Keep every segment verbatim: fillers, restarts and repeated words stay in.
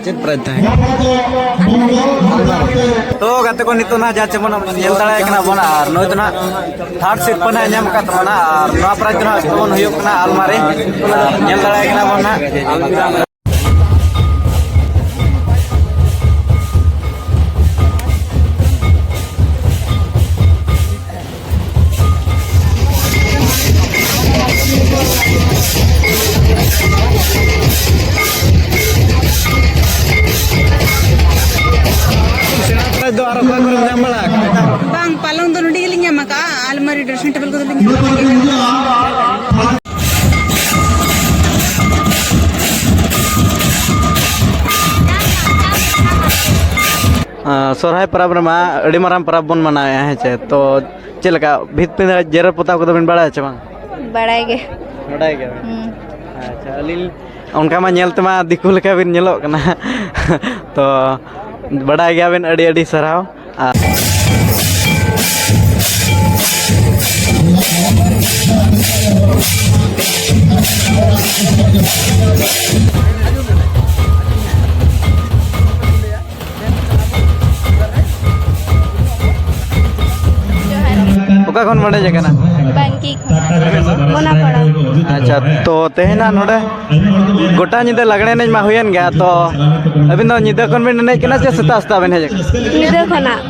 ᱪᱮᱫ ᱯᱨᱟᱭᱤᱡᱽ ᱛᱟᱦᱮᱸ ᱠᱟᱱᱟ? ᱛᱚ ᱜᱟᱛᱮ ᱠᱚ, ᱱᱤᱛᱚᱜ ᱱᱟᱦᱟᱜ ᱡᱟᱦᱟᱸ ᱪᱮ ᱵᱚᱱ ᱧᱮᱞ ᱫᱟᱲᱮᱭᱟᱭ ᱠᱟᱱᱟ ᱵᱚᱱ, ᱟᱨ ᱱᱩᱭ ᱫᱚ ᱱᱟᱦᱟᱜ ᱛᱷᱟᱨᱰ ᱥᱤᱨᱯᱟᱹ ᱱᱟᱦᱟᱜ ᱧᱟᱢ ᱟᱠᱟᱫ ᱛᱟᱵᱚᱱᱟ, ᱟᱨ ᱱᱚᱣᱟ ᱯᱨᱟᱭᱤᱡᱽ ᱫᱚ ᱱᱟᱦᱟᱜ ᱛᱟᱵᱚᱱ ᱦᱩᱭᱩᱜ ᱠᱟᱱᱟ ᱟᱞᱢᱟᱨᱤ, ᱟᱨ ᱧᱮᱞ ᱫᱟᱲᱮᱭᱟᱭ ᱠᱟᱱᱟ ᱵᱚᱱ ᱱᱟᱦᱟᱜ᱾ ᱥᱮᱬᱟ ᱯᱨᱟᱭᱤᱡᱽ ᱫᱚ ᱟᱨ ᱚᱠᱟ ᱠᱚᱨᱮ ᱧᱟᱢ ᱵᱟᱲᱟ ᱟᱠᱟᱫᱟ? ᱵᱟᱝ, ᱯᱟᱞᱚᱝ ᱫᱚ ᱱᱚᱰᱮ ᱜᱮᱞᱤᱧ ᱧᱟᱢ ᱟᱠᱟᱫᱼᱟ, ᱟᱞᱢᱟᱨᱤ ᱰᱨᱮᱥᱤᱝ ᱴᱮᱵᱤᱞ ᱠᱚᱫᱚ ᱞᱤᱧ ᱧᱟᱢ ᱟᱠᱟᱫ ᱜᱮᱭᱟ᱾ ᱟᱸ, ᱥᱚᱨᱦᱟᱭ ᱯᱚᱨᱚᱵᱽ ᱨᱮᱢᱟ ᱟᱹᱰᱤ ᱢᱟᱨᱟᱝ ᱯᱚᱨᱚᱵᱽ ᱵᱚᱱ ᱢᱟᱱᱟᱣᱮᱫᱼᱟ, ᱦᱮᱸ ᱪᱮ? ᱛᱚ ᱪᱮᱫ ᱞᱮᱠᱟ ᱵᱷᱤᱛ ᱯᱤᱸᱰᱟᱹ ᱡᱮᱨᱮᱲ ᱯᱚᱛᱟᱣ ᱠᱚᱫᱚ ᱵᱤᱱ ᱵᱟᱲᱟᱭᱟ ᱪᱮ ᱵᱟᱝ? ᱵᱟᱲᱟᱭ ᱜᱮ᱾ ᱵᱟᱰᱟᱭ ᱜᱮᱭᱟ ᱵᱤᱱ? ᱦᱩᱸ᱾ ᱟᱪᱪᱷᱟ, ᱟᱹᱞᱤᱧ ᱚᱱᱠᱟ ᱢᱟ ᱧᱮᱞ ᱛᱮᱢᱟ ᱫᱤᱠᱩ ᱞᱮᱠᱟ ᱵᱤᱱ ᱧᱮᱞᱚᱜ ᱠᱟᱱᱟ᱾ ᱛᱚ ᱵᱟᱰᱟᱭ ᱜᱮᱭᱟ ᱵᱤᱱ, ᱟᱹᱰᱤ ᱟᱹᱰᱤ ᱥᱟᱨᱦᱟᱣ᱾ ᱟᱨ ᱚᱠᱟ ᱠᱷᱚᱱ ᱵᱟᱰᱟᱭ ᱠᱟᱱᱟ? ᱵᱟᱝᱠᱤ ᱠᱷᱚᱱ᱾ ᱢᱚᱱᱟᱯᱟᱲᱟ᱾ ᱟᱪᱪᱷᱟ, ᱛᱚ ᱛᱮᱦᱮᱧᱟᱜ ᱱᱚᱰᱮ ᱜᱚᱴᱟ ᱧᱤᱫᱟᱹ ᱞᱟᱜᱽᱲᱮ ᱮᱱᱮᱡ ᱢᱟ ᱦᱩᱭᱮᱱ ᱜᱮᱭᱟ, ᱛᱚ ᱟᱹᱵᱤᱱ ᱫᱚ ᱧᱤᱫᱟᱹ ᱠᱷᱚᱱ ᱵᱤᱱ ᱮᱱᱮᱡ ᱠᱟᱱᱟ ᱥᱮ ᱥᱮᱛᱟᱜ ᱥᱮᱛᱟᱜ ᱵᱤᱱ ᱦᱮᱡ ᱟᱠᱟᱱᱟ? ᱧᱤᱫᱟᱹ ᱠᱷᱚᱱᱟᱜ᱾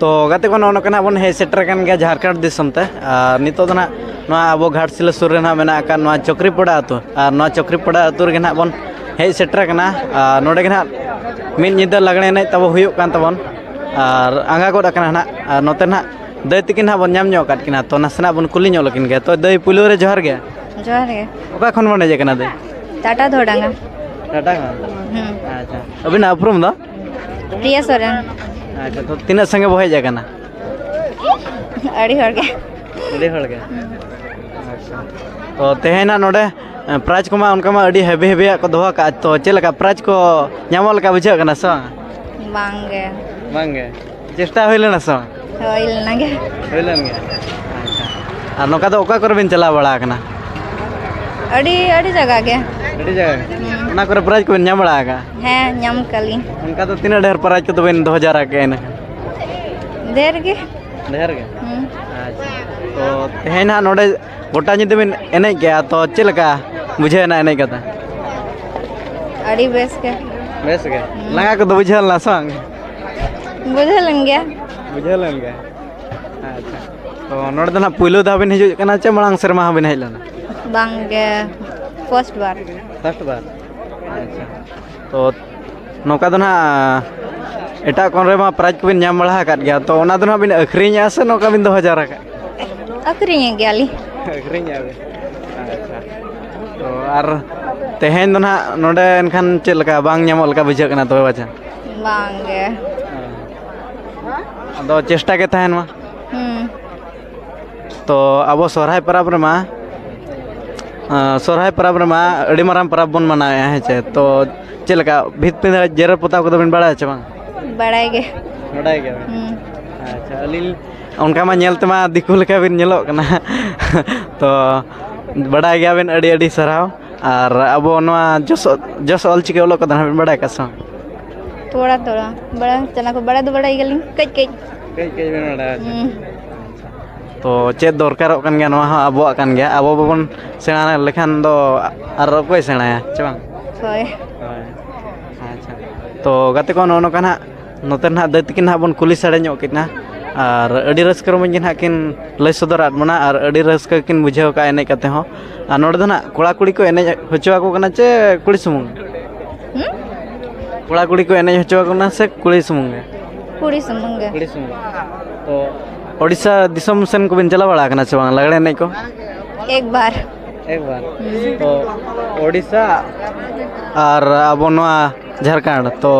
ᱛᱚ ᱜᱟᱛᱮ ᱠᱚ, ᱱᱚᱜᱼᱚ ᱱᱚᱝᱠᱟ ᱱᱟᱜ ᱵᱚᱱ ᱦᱮᱡ ᱥᱮᱴᱮᱨ ᱟᱠᱟᱱ ᱜᱮᱭᱟ ᱡᱷᱟᱲᱠᱷᱚᱸᱰ ᱫᱤᱥᱚᱢ ᱛᱮ᱾ ᱟᱨ ᱱᱤᱛᱚᱜ ᱫᱚ ᱱᱟᱜ ᱱᱚᱣᱟ ᱟᱵᱚ ᱜᱷᱟᱴᱥᱤᱞᱟᱹ ᱥᱩᱨ ᱨᱮ ᱱᱟᱜ ᱢᱮᱱᱟᱜ ᱟᱠᱟᱫ ᱱᱚᱣᱟ ᱪᱚᱠᱨᱤᱯᱟᱲᱟ ᱟᱹᱛᱩ, ᱟᱨ ᱱᱚᱣᱟ ᱪᱚᱠᱨᱤᱯᱟᱲᱟ ᱟᱹᱛᱩ ᱨᱮᱜᱮ ᱱᱟᱜ ᱵᱚᱱ ᱦᱮᱡ ᱥᱮᱴᱮᱨ ᱟᱠᱟᱱᱟ᱾ ᱟᱨ ᱱᱚᱰᱮ ᱜᱮ ᱱᱟᱜ ᱢᱤᱫ ᱧᱤᱫᱟᱹ ᱞᱟᱜᱽᱬᱮ ᱮᱱᱮᱡ ᱛᱟᱵᱚ ᱦᱩᱭᱩᱜ ᱠᱟᱱ ᱛᱟᱵᱚᱱ, ᱟᱨ ᱟᱸᱜᱟ ᱜᱚᱫ ᱟᱠᱟᱱᱟ ᱱᱟᱜ᱾ ᱟᱨ ᱱᱚᱛᱮ ᱱᱟᱜ ᱫᱟᱹᱭ ᱛᱤᱠᱤᱱ ᱱᱟᱜ ᱵᱚᱱ ᱧᱟᱢ ᱧᱚᱜ ᱟᱠᱟᱫ ᱠᱤᱱᱟ, ᱛᱚ ᱱᱟᱥᱮᱱᱟᱜ ᱵᱚᱱ ᱠᱩᱞᱤ ᱧᱚᱜ ᱞᱮᱠᱤᱱ ᱜᱮ᱾ ᱛᱚ ᱫᱟᱹᱭ, ᱯᱩᱭᱞᱩ ᱨᱮ ᱡᱚᱦᱟᱨ ᱜᱮ᱾ ᱡᱚᱦᱟᱨ ᱜᱮ᱾ ᱚᱠᱟ ᱠᱷᱚᱱ ᱵᱚᱱ ᱦᱮᱡ ᱟᱠᱟᱱᱟ ᱫᱟᱹᱭ? ᱴᱟᱴᱟ ᱫᱷᱚᱲᱟᱝᱜᱟ᱾ ᱴᱟᱴᱟ ᱠᱷᱚᱱ? ᱦᱩᱸ᱾ ᱟᱪᱪᱷᱟ, ᱟᱹᱵᱤᱱᱟᱜ ᱩᱯᱨᱩᱢ ᱫᱚ? ᱯᱨᱤᱭᱟ ᱥᱚᱨᱮᱱ᱾ ᱟᱪᱪᱷᱟ, ᱛᱚ ᱛᱤᱱᱟᱹᱜ ᱥᱟᱸᱜᱮ ᱵᱚ ᱦᱮᱡ ᱟᱠᱟᱱᱟ? ᱟᱹᱰᱤ ᱦᱚᱲ ᱜᱮ᱾ ᱟᱹᱰᱤ ᱦᱚᱲ ᱜᱮ? ᱟᱪᱪᱷᱟ, ᱛᱚ ᱛᱮᱦᱮᱧ ᱱᱟᱜ ᱱᱚᱰᱮ ᱯᱨᱟᱭᱤᱡᱽ ᱠᱚᱢᱟ ᱚᱱᱠᱟ ᱢᱟ ᱟᱹᱰᱤ ᱦᱮᱵᱤ ᱦᱮᱵᱤᱭᱟᱜ ᱠᱚ ᱫᱚᱦᱚ ᱠᱟᱜᱼᱟ, ᱛᱚ ᱪᱮᱫ ᱞᱮᱠᱟ ᱯᱨᱟᱭᱤᱡᱽ ᱠᱚ ᱧᱟᱢᱚᱜ ᱞᱮᱠᱟ ᱵᱩᱡᱷᱟᱹᱜ ᱠᱟᱱᱟ ᱥᱮ ᱵᱟᱝ? ᱵᱟᱝ ᱜᱮ᱾ ᱵᱟᱝ ᱜᱮ? ᱪᱮᱥᱴᱟ ᱦᱩᱭ ᱞᱮᱱᱟ ᱥᱮ ᱵᱟᱝ? ᱦᱩᱭ ᱞᱮᱱᱟ ᱜᱮ᱾ ᱦᱩᱭ ᱞᱮᱱ ᱜᱮᱭᱟ? ᱟᱪᱪᱷᱟ᱾ ᱟᱨ ᱱᱚᱝᱠᱟ ᱫᱚ ᱚᱠᱟ ᱠᱚᱨᱮ ᱵᱤᱱ ᱪᱟᱞᱟᱣ ᱵᱟᱲᱟ ᱟᱠᱟᱱᱟ? ᱟᱹᱰᱤ, ᱟᱹᱰᱤ ᱡᱟᱭᱜᱟ ᱜᱮ᱾ ᱟᱹᱰᱤ ᱡᱟᱭᱜᱟ ᱜᱮ? ᱦᱩᱸ᱾ ᱚᱱᱟ ᱠᱚᱨᱮ ᱯᱨᱟᱭᱤᱡᱽ ᱠᱚᱵᱤᱱ ᱧᱟᱢ ᱵᱟᱲᱟ ᱟᱠᱟᱫᱼᱟ? ᱦᱮᱸ, ᱧᱟᱢ ᱠᱟᱜ ᱞᱤᱧ᱾ ᱚᱱᱠᱟ ᱫᱚ ᱛᱤᱱᱟᱹᱜ ᱰᱷᱮᱨ ᱯᱨᱟᱭᱤᱡᱽ ᱠᱚᱫᱚ ᱵᱤᱱ ᱫᱚᱦᱚ ᱡᱟᱣᱨᱟ ᱠᱮᱜᱼᱟ ᱤᱱᱟᱹ ᱠᱷᱟᱱ? ᱰᱷᱮᱨ ᱜᱮ᱾ ᱰᱷᱮᱨ ᱜᱮ? ᱦᱩᱸ᱾ ᱟᱪᱪᱷᱟ᱾ ᱛᱚ ᱛᱮᱦᱮᱧ ᱱᱟᱦᱟᱜ ᱱᱚᱰᱮ ᱜᱚᱴᱟ ᱧᱤᱫᱟᱹ ᱵᱤᱱ ᱮᱱᱮᱡ ᱠᱮᱜᱼᱟ, ᱛᱚ ᱪᱮᱫ ᱞᱮᱠᱟ ᱵᱩᱡᱷᱟᱹᱣ ᱮᱱᱟ ᱮᱱᱮᱡ ᱠᱟᱛᱮ? ᱟᱹᱰᱤ ᱵᱮᱥ ᱜᱮ᱾ ᱵᱮᱥ ᱜᱮ? ᱦᱩᱸ᱾ ᱞᱟᱸᱜᱟ ᱠᱚᱫᱚ ᱵᱩᱡᱷᱟᱹᱣ ᱞᱮᱱᱟ ᱥᱮ ᱵᱟᱝ? ᱵᱩᱡᱷᱟᱹᱣ ᱞᱮᱱ ᱜᱮᱭᱟ᱾ ᱵᱩᱡᱷᱟᱹᱣ ᱞᱮᱱ ᱜᱮᱭᱟ᱾ ᱟᱪᱪᱷᱟ᱾ ᱛᱚ ᱱᱚᱰᱮ ᱫᱚ ᱱᱟᱦᱟᱜ ᱯᱩᱭᱞᱩ ᱫᱷᱟᱣ ᱵᱤᱱ ᱦᱤᱡᱩᱜ ᱠᱟᱱᱟ ᱪᱮ ᱢᱟᱲᱟᱝ ᱥᱮᱨᱢᱟ ᱦᱚᱸᱵᱤᱱ ᱦᱮᱡ ᱞᱮᱱᱟ? ᱵᱟᱝ ᱜᱮ, first ᱵᱟᱨ᱾ First ᱵᱟᱨ? ᱟᱪᱪᱷᱟ᱾ ᱛᱚ ᱱᱚᱝᱠᱟ ᱫᱚ ᱱᱟᱦᱟᱜ ᱮᱴᱟᱜ ᱠᱚᱨᱮ ᱢᱟ ᱯᱨᱟᱭᱤᱡᱽ ᱠᱚᱵᱤᱱ ᱧᱟᱢ ᱵᱟᱲᱟ ᱟᱠᱟᱫ ᱜᱮᱭᱟ, ᱛᱚ ᱚᱱᱟ ᱫᱚ ᱱᱟᱦᱟᱜ ᱵᱤᱱ ᱟᱹᱠᱷᱨᱤᱧᱮᱜᱼᱟ ᱥᱮ ᱱᱚᱝᱠᱟ ᱵᱤᱱ ᱫᱚᱦᱚ ᱡᱟᱣᱨᱟ ᱠᱟᱜᱼᱟ? ᱟᱹᱠᱷᱨᱤᱧᱮᱫ ᱜᱮᱭᱟᱞᱤᱧ᱾ ᱟᱹᱠᱷᱨᱤᱧᱮᱜᱼᱟ ᱵᱤᱱ? ᱟᱪᱪᱷᱟ᱾ ᱛᱚ ᱟᱨ ᱛᱮᱦᱮᱧ ᱫᱚ ᱱᱟᱦᱟᱜ ᱱᱚᱰᱮ ᱮᱱᱠᱷᱟᱱ ᱪᱮᱫ ᱞᱮᱠᱟ ᱵᱟᱝ ᱧᱟᱢᱚᱜ ᱞᱮᱠᱟ ᱵᱩᱡᱷᱟᱹᱜ ᱠᱟᱱᱟ ᱛᱚᱵᱮ ᱵᱟᱪᱷᱟ? ᱵᱟᱝ ᱜᱮ᱾ ᱟᱫᱚ ᱪᱮᱥᱴᱟ ᱜᱮ ᱛᱟᱦᱮᱱ ᱢᱟ᱾ ᱦᱩᱸ᱾ ᱛᱚ ᱟᱵᱚ ᱥᱚᱦᱨᱟᱭ ᱯᱚᱨᱚᱵᱽ ᱨᱮᱢᱟ, ᱟᱸ, ᱥᱚᱦᱨᱟᱭ ᱯᱚᱨᱚᱵᱽ ᱨᱮᱢᱟ ᱟᱹᱰᱤ ᱢᱟᱨᱟᱝ ᱯᱚᱨᱚᱵᱽ ᱵᱚᱱ ᱢᱟᱱᱟᱣᱮᱫᱼᱟ, ᱦᱮᱸ ᱪᱮ? ᱛᱚ ᱪᱮᱫ ᱞᱮᱠᱟ ᱵᱷᱤᱛ ᱯᱤᱸᱰᱟᱹ ᱡᱮᱨᱮᱲ ᱯᱚᱛᱟᱣ ᱠᱚᱫᱚ ᱵᱤᱱ ᱵᱟᱲᱟᱭᱟ ᱪᱮ ᱵᱟᱝ? ᱵᱟᱲᱟᱭ ᱜᱮ᱾ ᱵᱟᱰᱟᱭ ᱜᱮᱭᱟ ᱵᱤᱱ? ᱦᱩᱸ᱾ ᱟᱪᱪᱷᱟ, ᱟᱹᱞᱤᱧ ᱚᱱᱠᱟ ᱢᱟ ᱧᱮᱞ ᱛᱮᱢᱟ ᱫᱤᱠᱩ ᱞᱮᱠᱟ ᱵᱤᱱ ᱧᱮᱞᱚᱜ ᱠᱟᱱᱟ᱾ ᱛᱚ ᱵᱟᱰᱟᱭ ᱜᱮᱭᱟ ᱵᱤᱱ, ᱟᱹᱰᱤ ᱟᱹᱰᱤ ᱥᱟᱨᱦᱟᱣ᱾ ᱟᱨ ᱟᱵᱚ ᱱᱚᱣᱟ ᱡᱚᱥ, ᱡᱚᱥ ᱚᱞ ᱪᱤᱠᱤ ᱚᱞᱚᱜ ᱠᱚᱫᱚ ᱱᱟᱦᱟᱜ ᱵᱤᱱ ᱵᱟᱲᱟᱭ ᱠᱟᱜᱼᱟ ᱥᱮ ᱵᱟᱝ? ᱛᱷᱚᱲᱟ ᱛᱷᱚᱲᱟ᱾ ᱵᱟᱲᱟᱭ ᱥᱟᱱᱟ ᱠᱚ, ᱵᱟᱲᱟᱭ ᱫᱚ ᱵᱟᱲᱟᱭ ᱜᱮᱭᱟᱞᱤᱧ, ᱠᱟᱹᱡ ᱠᱟᱹᱡ᱾ ᱠᱟᱹᱡ ᱠᱟᱹᱡ ᱵᱮᱱ ᱵᱟᱲᱟᱭᱟ᱾ ᱦᱩᱸ᱾ ᱛᱚ ᱪᱮᱫ ᱫᱚᱨᱠᱟᱨᱚᱜ ᱠᱟᱱ ᱜᱮᱭᱟ, ᱱᱚᱣᱟ ᱦᱚᱸ ᱟᱵᱚᱣᱟᱜ ᱠᱟᱱ ᱜᱮᱭᱟ᱾ ᱟᱵᱚ ᱵᱟᱵᱚᱱ ᱥᱮᱬᱟ ᱞᱮᱠᱷᱟᱱ ᱫᱚ ᱟᱨ ᱚᱠᱚᱭ ᱥᱮᱬᱟᱭᱟ, ᱪᱮ ᱵᱟᱝ? ᱦᱳᱭ᱾ ᱦᱳᱭ᱾ ᱟᱪᱪᱷᱟ᱾ ᱛᱚ ᱜᱟᱛᱮ ᱠᱚ, ᱱᱚᱜᱼᱚ ᱱᱚᱝᱠᱟ ᱱᱟᱦᱟᱜ ᱱᱚᱛᱮ ᱱᱟᱦᱟᱜ ᱫᱟᱹᱭ ᱛᱟᱹᱠᱤᱱ ᱱᱟᱦᱟᱜ ᱵᱚᱱ ᱠᱩᱞᱤ ᱥᱟᱰᱮ ᱧᱚᱜ ᱠᱤᱱᱟ, ᱟᱨ ᱟᱹᱰᱤ ᱨᱟᱹᱥᱠᱟᱹ ᱨᱚᱢᱚᱡᱽ ᱜᱮ ᱱᱟᱦᱟᱜ ᱠᱤᱱ ᱞᱟᱹᱭ ᱥᱚᱫᱚᱨᱟᱫ ᱵᱚᱱᱟ, ᱟᱨ ᱟᱹᱰᱤ ᱨᱟᱹᱥᱠᱟᱹ ᱠᱤᱱ ᱵᱩᱡᱷᱟᱹᱣ ᱠᱟᱜᱼᱟ ᱮᱱᱮᱡ ᱠᱟᱛᱮ ᱦᱚᱸ᱾ ᱟᱨ ᱱᱚᱰᱮ ᱫᱚ ᱱᱟᱦᱟᱜ ᱠᱚᱲᱟ ᱠᱩᱲᱤ ᱠᱚ ᱮᱱᱮᱡ ᱦᱚᱪᱚ ᱟᱠᱚ ᱠᱟᱱᱟ ᱪᱮ ᱠᱩᱲᱤ ᱥᱩᱢᱩᱝ? ᱦᱩᱸ? ᱠᱚᱲᱟ ᱠᱩᱲᱤ ᱠᱚ ᱮᱱᱮᱡ ᱦᱚᱪᱚ ᱟᱠᱚ ᱠᱟᱱᱟ ᱥᱮ ᱠᱩᱲᱤ ᱥᱩᱢᱩᱝ ᱜᱮ? ᱠᱩᱲᱤ ᱥᱩᱢᱩᱝ ᱜᱮ᱾ ᱠᱩᱲᱤ ᱥᱩᱢᱩᱝ᱾ ᱛᱚ ᱳᱰᱤᱥᱟ ᱫᱤᱥᱚᱢ ᱥᱮᱱ ᱠᱚᱵᱮᱱ ᱪᱟᱞᱟᱣ ᱵᱟᱲᱟ ᱟᱠᱟᱱᱟ ᱥᱮ ᱵᱟᱝ ᱞᱟᱜᱽᱲᱮ ᱮᱱᱮᱡ ᱠᱚ? ᱮᱠ ᱵᱟᱨ᱾ ᱮᱠ ᱵᱟᱨ᱾ ᱦᱩᱸ᱾ ᱛᱚ ᱳᱰᱤᱥᱟ ᱟᱨ ᱟᱵᱚ ᱱᱚᱣᱟ ᱡᱷᱟᱲᱠᱷᱚᱸᱰ, ᱛᱚ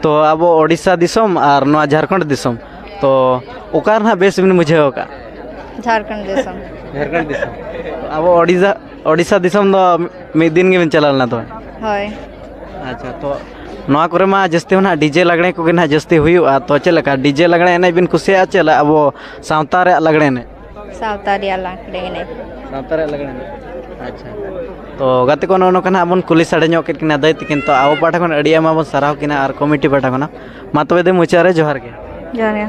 ᱛᱚ ᱟᱵᱚ ᱳᱰᱤᱥᱟ ᱫᱤᱥᱚᱢ ᱟᱨ ᱱᱚᱣᱟ ᱡᱷᱟᱲᱠᱷᱚᱸᱰ ᱫᱤᱥᱚᱢ, ᱛᱚ ᱚᱠᱟ ᱨᱮᱱᱟᱜ ᱵᱮᱥ ᱵᱤᱱ ᱵᱩᱡᱷᱟᱹᱣ ᱟᱠᱟᱫ? ᱡᱷᱟᱲᱠᱷᱚᱸᱰ ᱫᱤᱥᱚᱢ᱾ ᱡᱷᱟᱲᱠᱷᱚᱸᱰ ᱫᱤᱥᱚᱢ᱾ ᱟᱵᱚ ᱳᱰᱤᱥᱟ, ᱳᱰᱤᱥᱟ ᱫᱤᱥᱚᱢ ᱫᱚ ᱢᱤᱫ ᱫᱤᱱ ᱜᱮᱵᱤᱱ ᱪᱟᱞᱟᱣ ᱞᱮᱱᱟ ᱛᱚᱵᱮ? ᱦᱳᱭ᱾ ᱟᱪᱪᱷᱟ, ᱛᱚ ᱱᱚᱣᱟ ᱠᱚᱨᱮ ᱢᱟ ᱡᱟᱹᱥᱛᱤ ᱢᱟ ᱱᱟᱦᱟᱜ ᱰᱤᱡᱮ ᱞᱟᱜᱽᱲᱮ ᱠᱚᱜᱮ ᱱᱟᱦᱟᱜ ᱡᱟᱹᱥᱛᱤ ᱦᱩᱭᱩᱜᱼᱟ, ᱛᱚ ᱪᱮᱫ ᱞᱮᱠᱟ ᱰᱤᱡᱮ ᱞᱟᱜᱽᱲᱮ ᱮᱱᱮᱡ ᱵᱤᱱ ᱠᱩᱥᱤᱭᱟᱜᱼᱟ ᱪᱮ ᱟᱵᱚ ᱥᱟᱶᱛᱟ ᱨᱮᱭᱟᱜ ᱞᱟᱜᱽᱲᱮ ᱮᱱᱮᱡ? ᱥᱟᱶᱛᱟ ᱨᱮᱭᱟᱜ ᱞᱟᱜᱽᱲᱮ ᱮᱱᱮᱡ᱾ ᱥᱟᱶᱛᱟ ᱨᱮᱭᱟᱜ ᱞᱟᱜᱽᱲᱮ ᱮᱱᱮᱡ᱾ ᱟᱪᱪᱷᱟ, ᱛᱚ ᱜᱟᱛᱮ ᱠᱚ, ᱱᱚᱜᱼᱚ ᱱᱚᱝᱠᱟ ᱱᱟᱦᱟᱜ ᱵᱚᱱ ᱠᱩᱞᱤ ᱥᱟᱰᱮ ᱧᱚᱜ ᱠᱮᱫ ᱠᱤᱱᱟ ᱫᱟᱹᱭ ᱛᱟᱹᱠᱤᱱ, ᱛᱚ ᱟᱵᱚ ᱯᱟᱦᱴᱟ ᱠᱷᱚᱱ ᱟᱹᱰᱤ ᱟᱭᱢᱟ ᱵᱚᱱ ᱥᱟᱨᱦᱟᱣ ᱠᱤᱱᱟ ᱟᱨ ᱠᱚᱢᱤᱴᱤ ᱯᱟᱦᱴᱟ ᱠᱷᱚᱱᱟᱜ᱾ ᱢᱟ ᱛᱚᱵᱮ ᱫᱮ ᱢᱩᱪᱟᱹᱫ ᱨᱮ ᱡᱚᱦᱟᱨ ᱜᱮ᱾ ᱡᱚᱦᱟᱨ ᱜᱮ᱾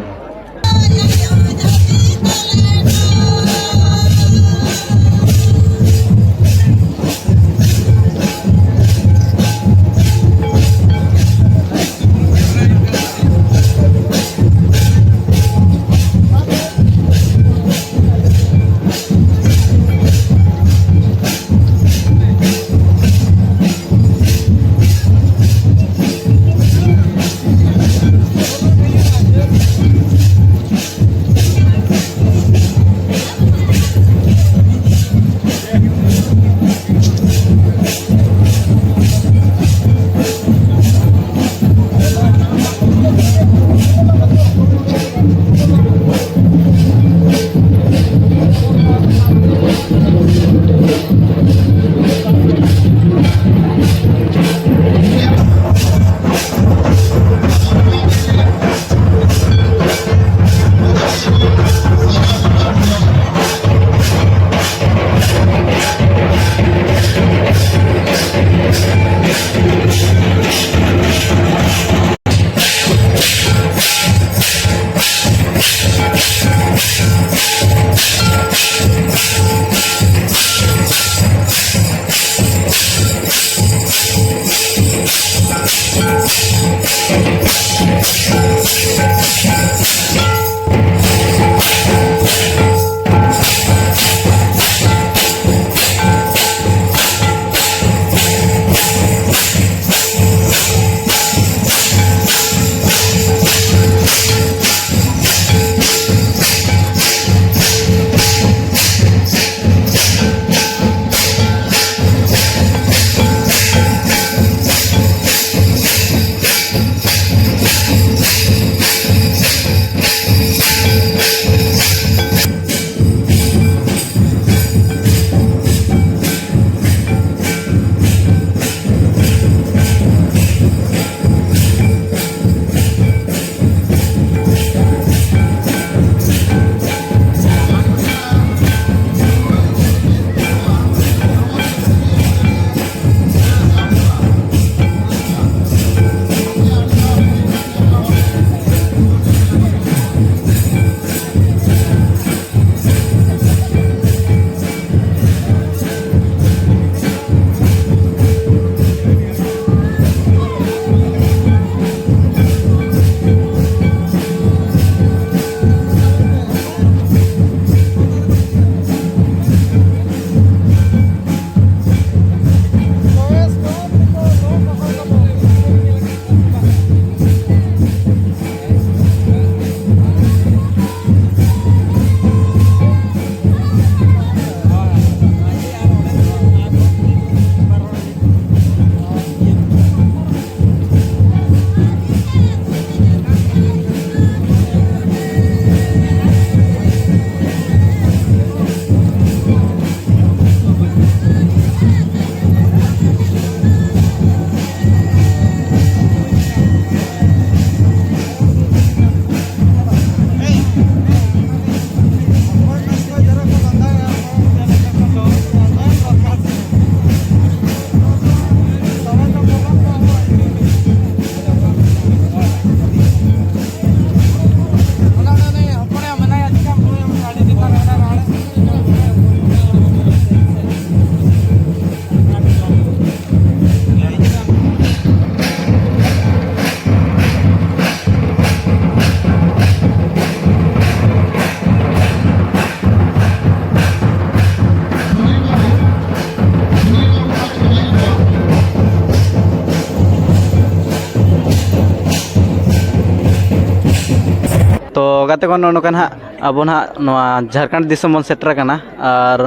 ᱜᱟᱛᱮ ᱠᱚ, ᱱᱚᱜᱼᱚ ᱱᱚᱝᱠᱟ ᱱᱟᱦᱟᱜ ᱟᱵᱚ ᱱᱟᱦᱟᱜ ᱱᱚᱣᱟ ᱡᱷᱟᱲᱠᱷᱚᱸᱰ ᱫᱤᱥᱚᱢ ᱵᱚᱱ ᱥᱮᱴᱮᱨ ᱟᱠᱟᱱᱟ ᱟᱨ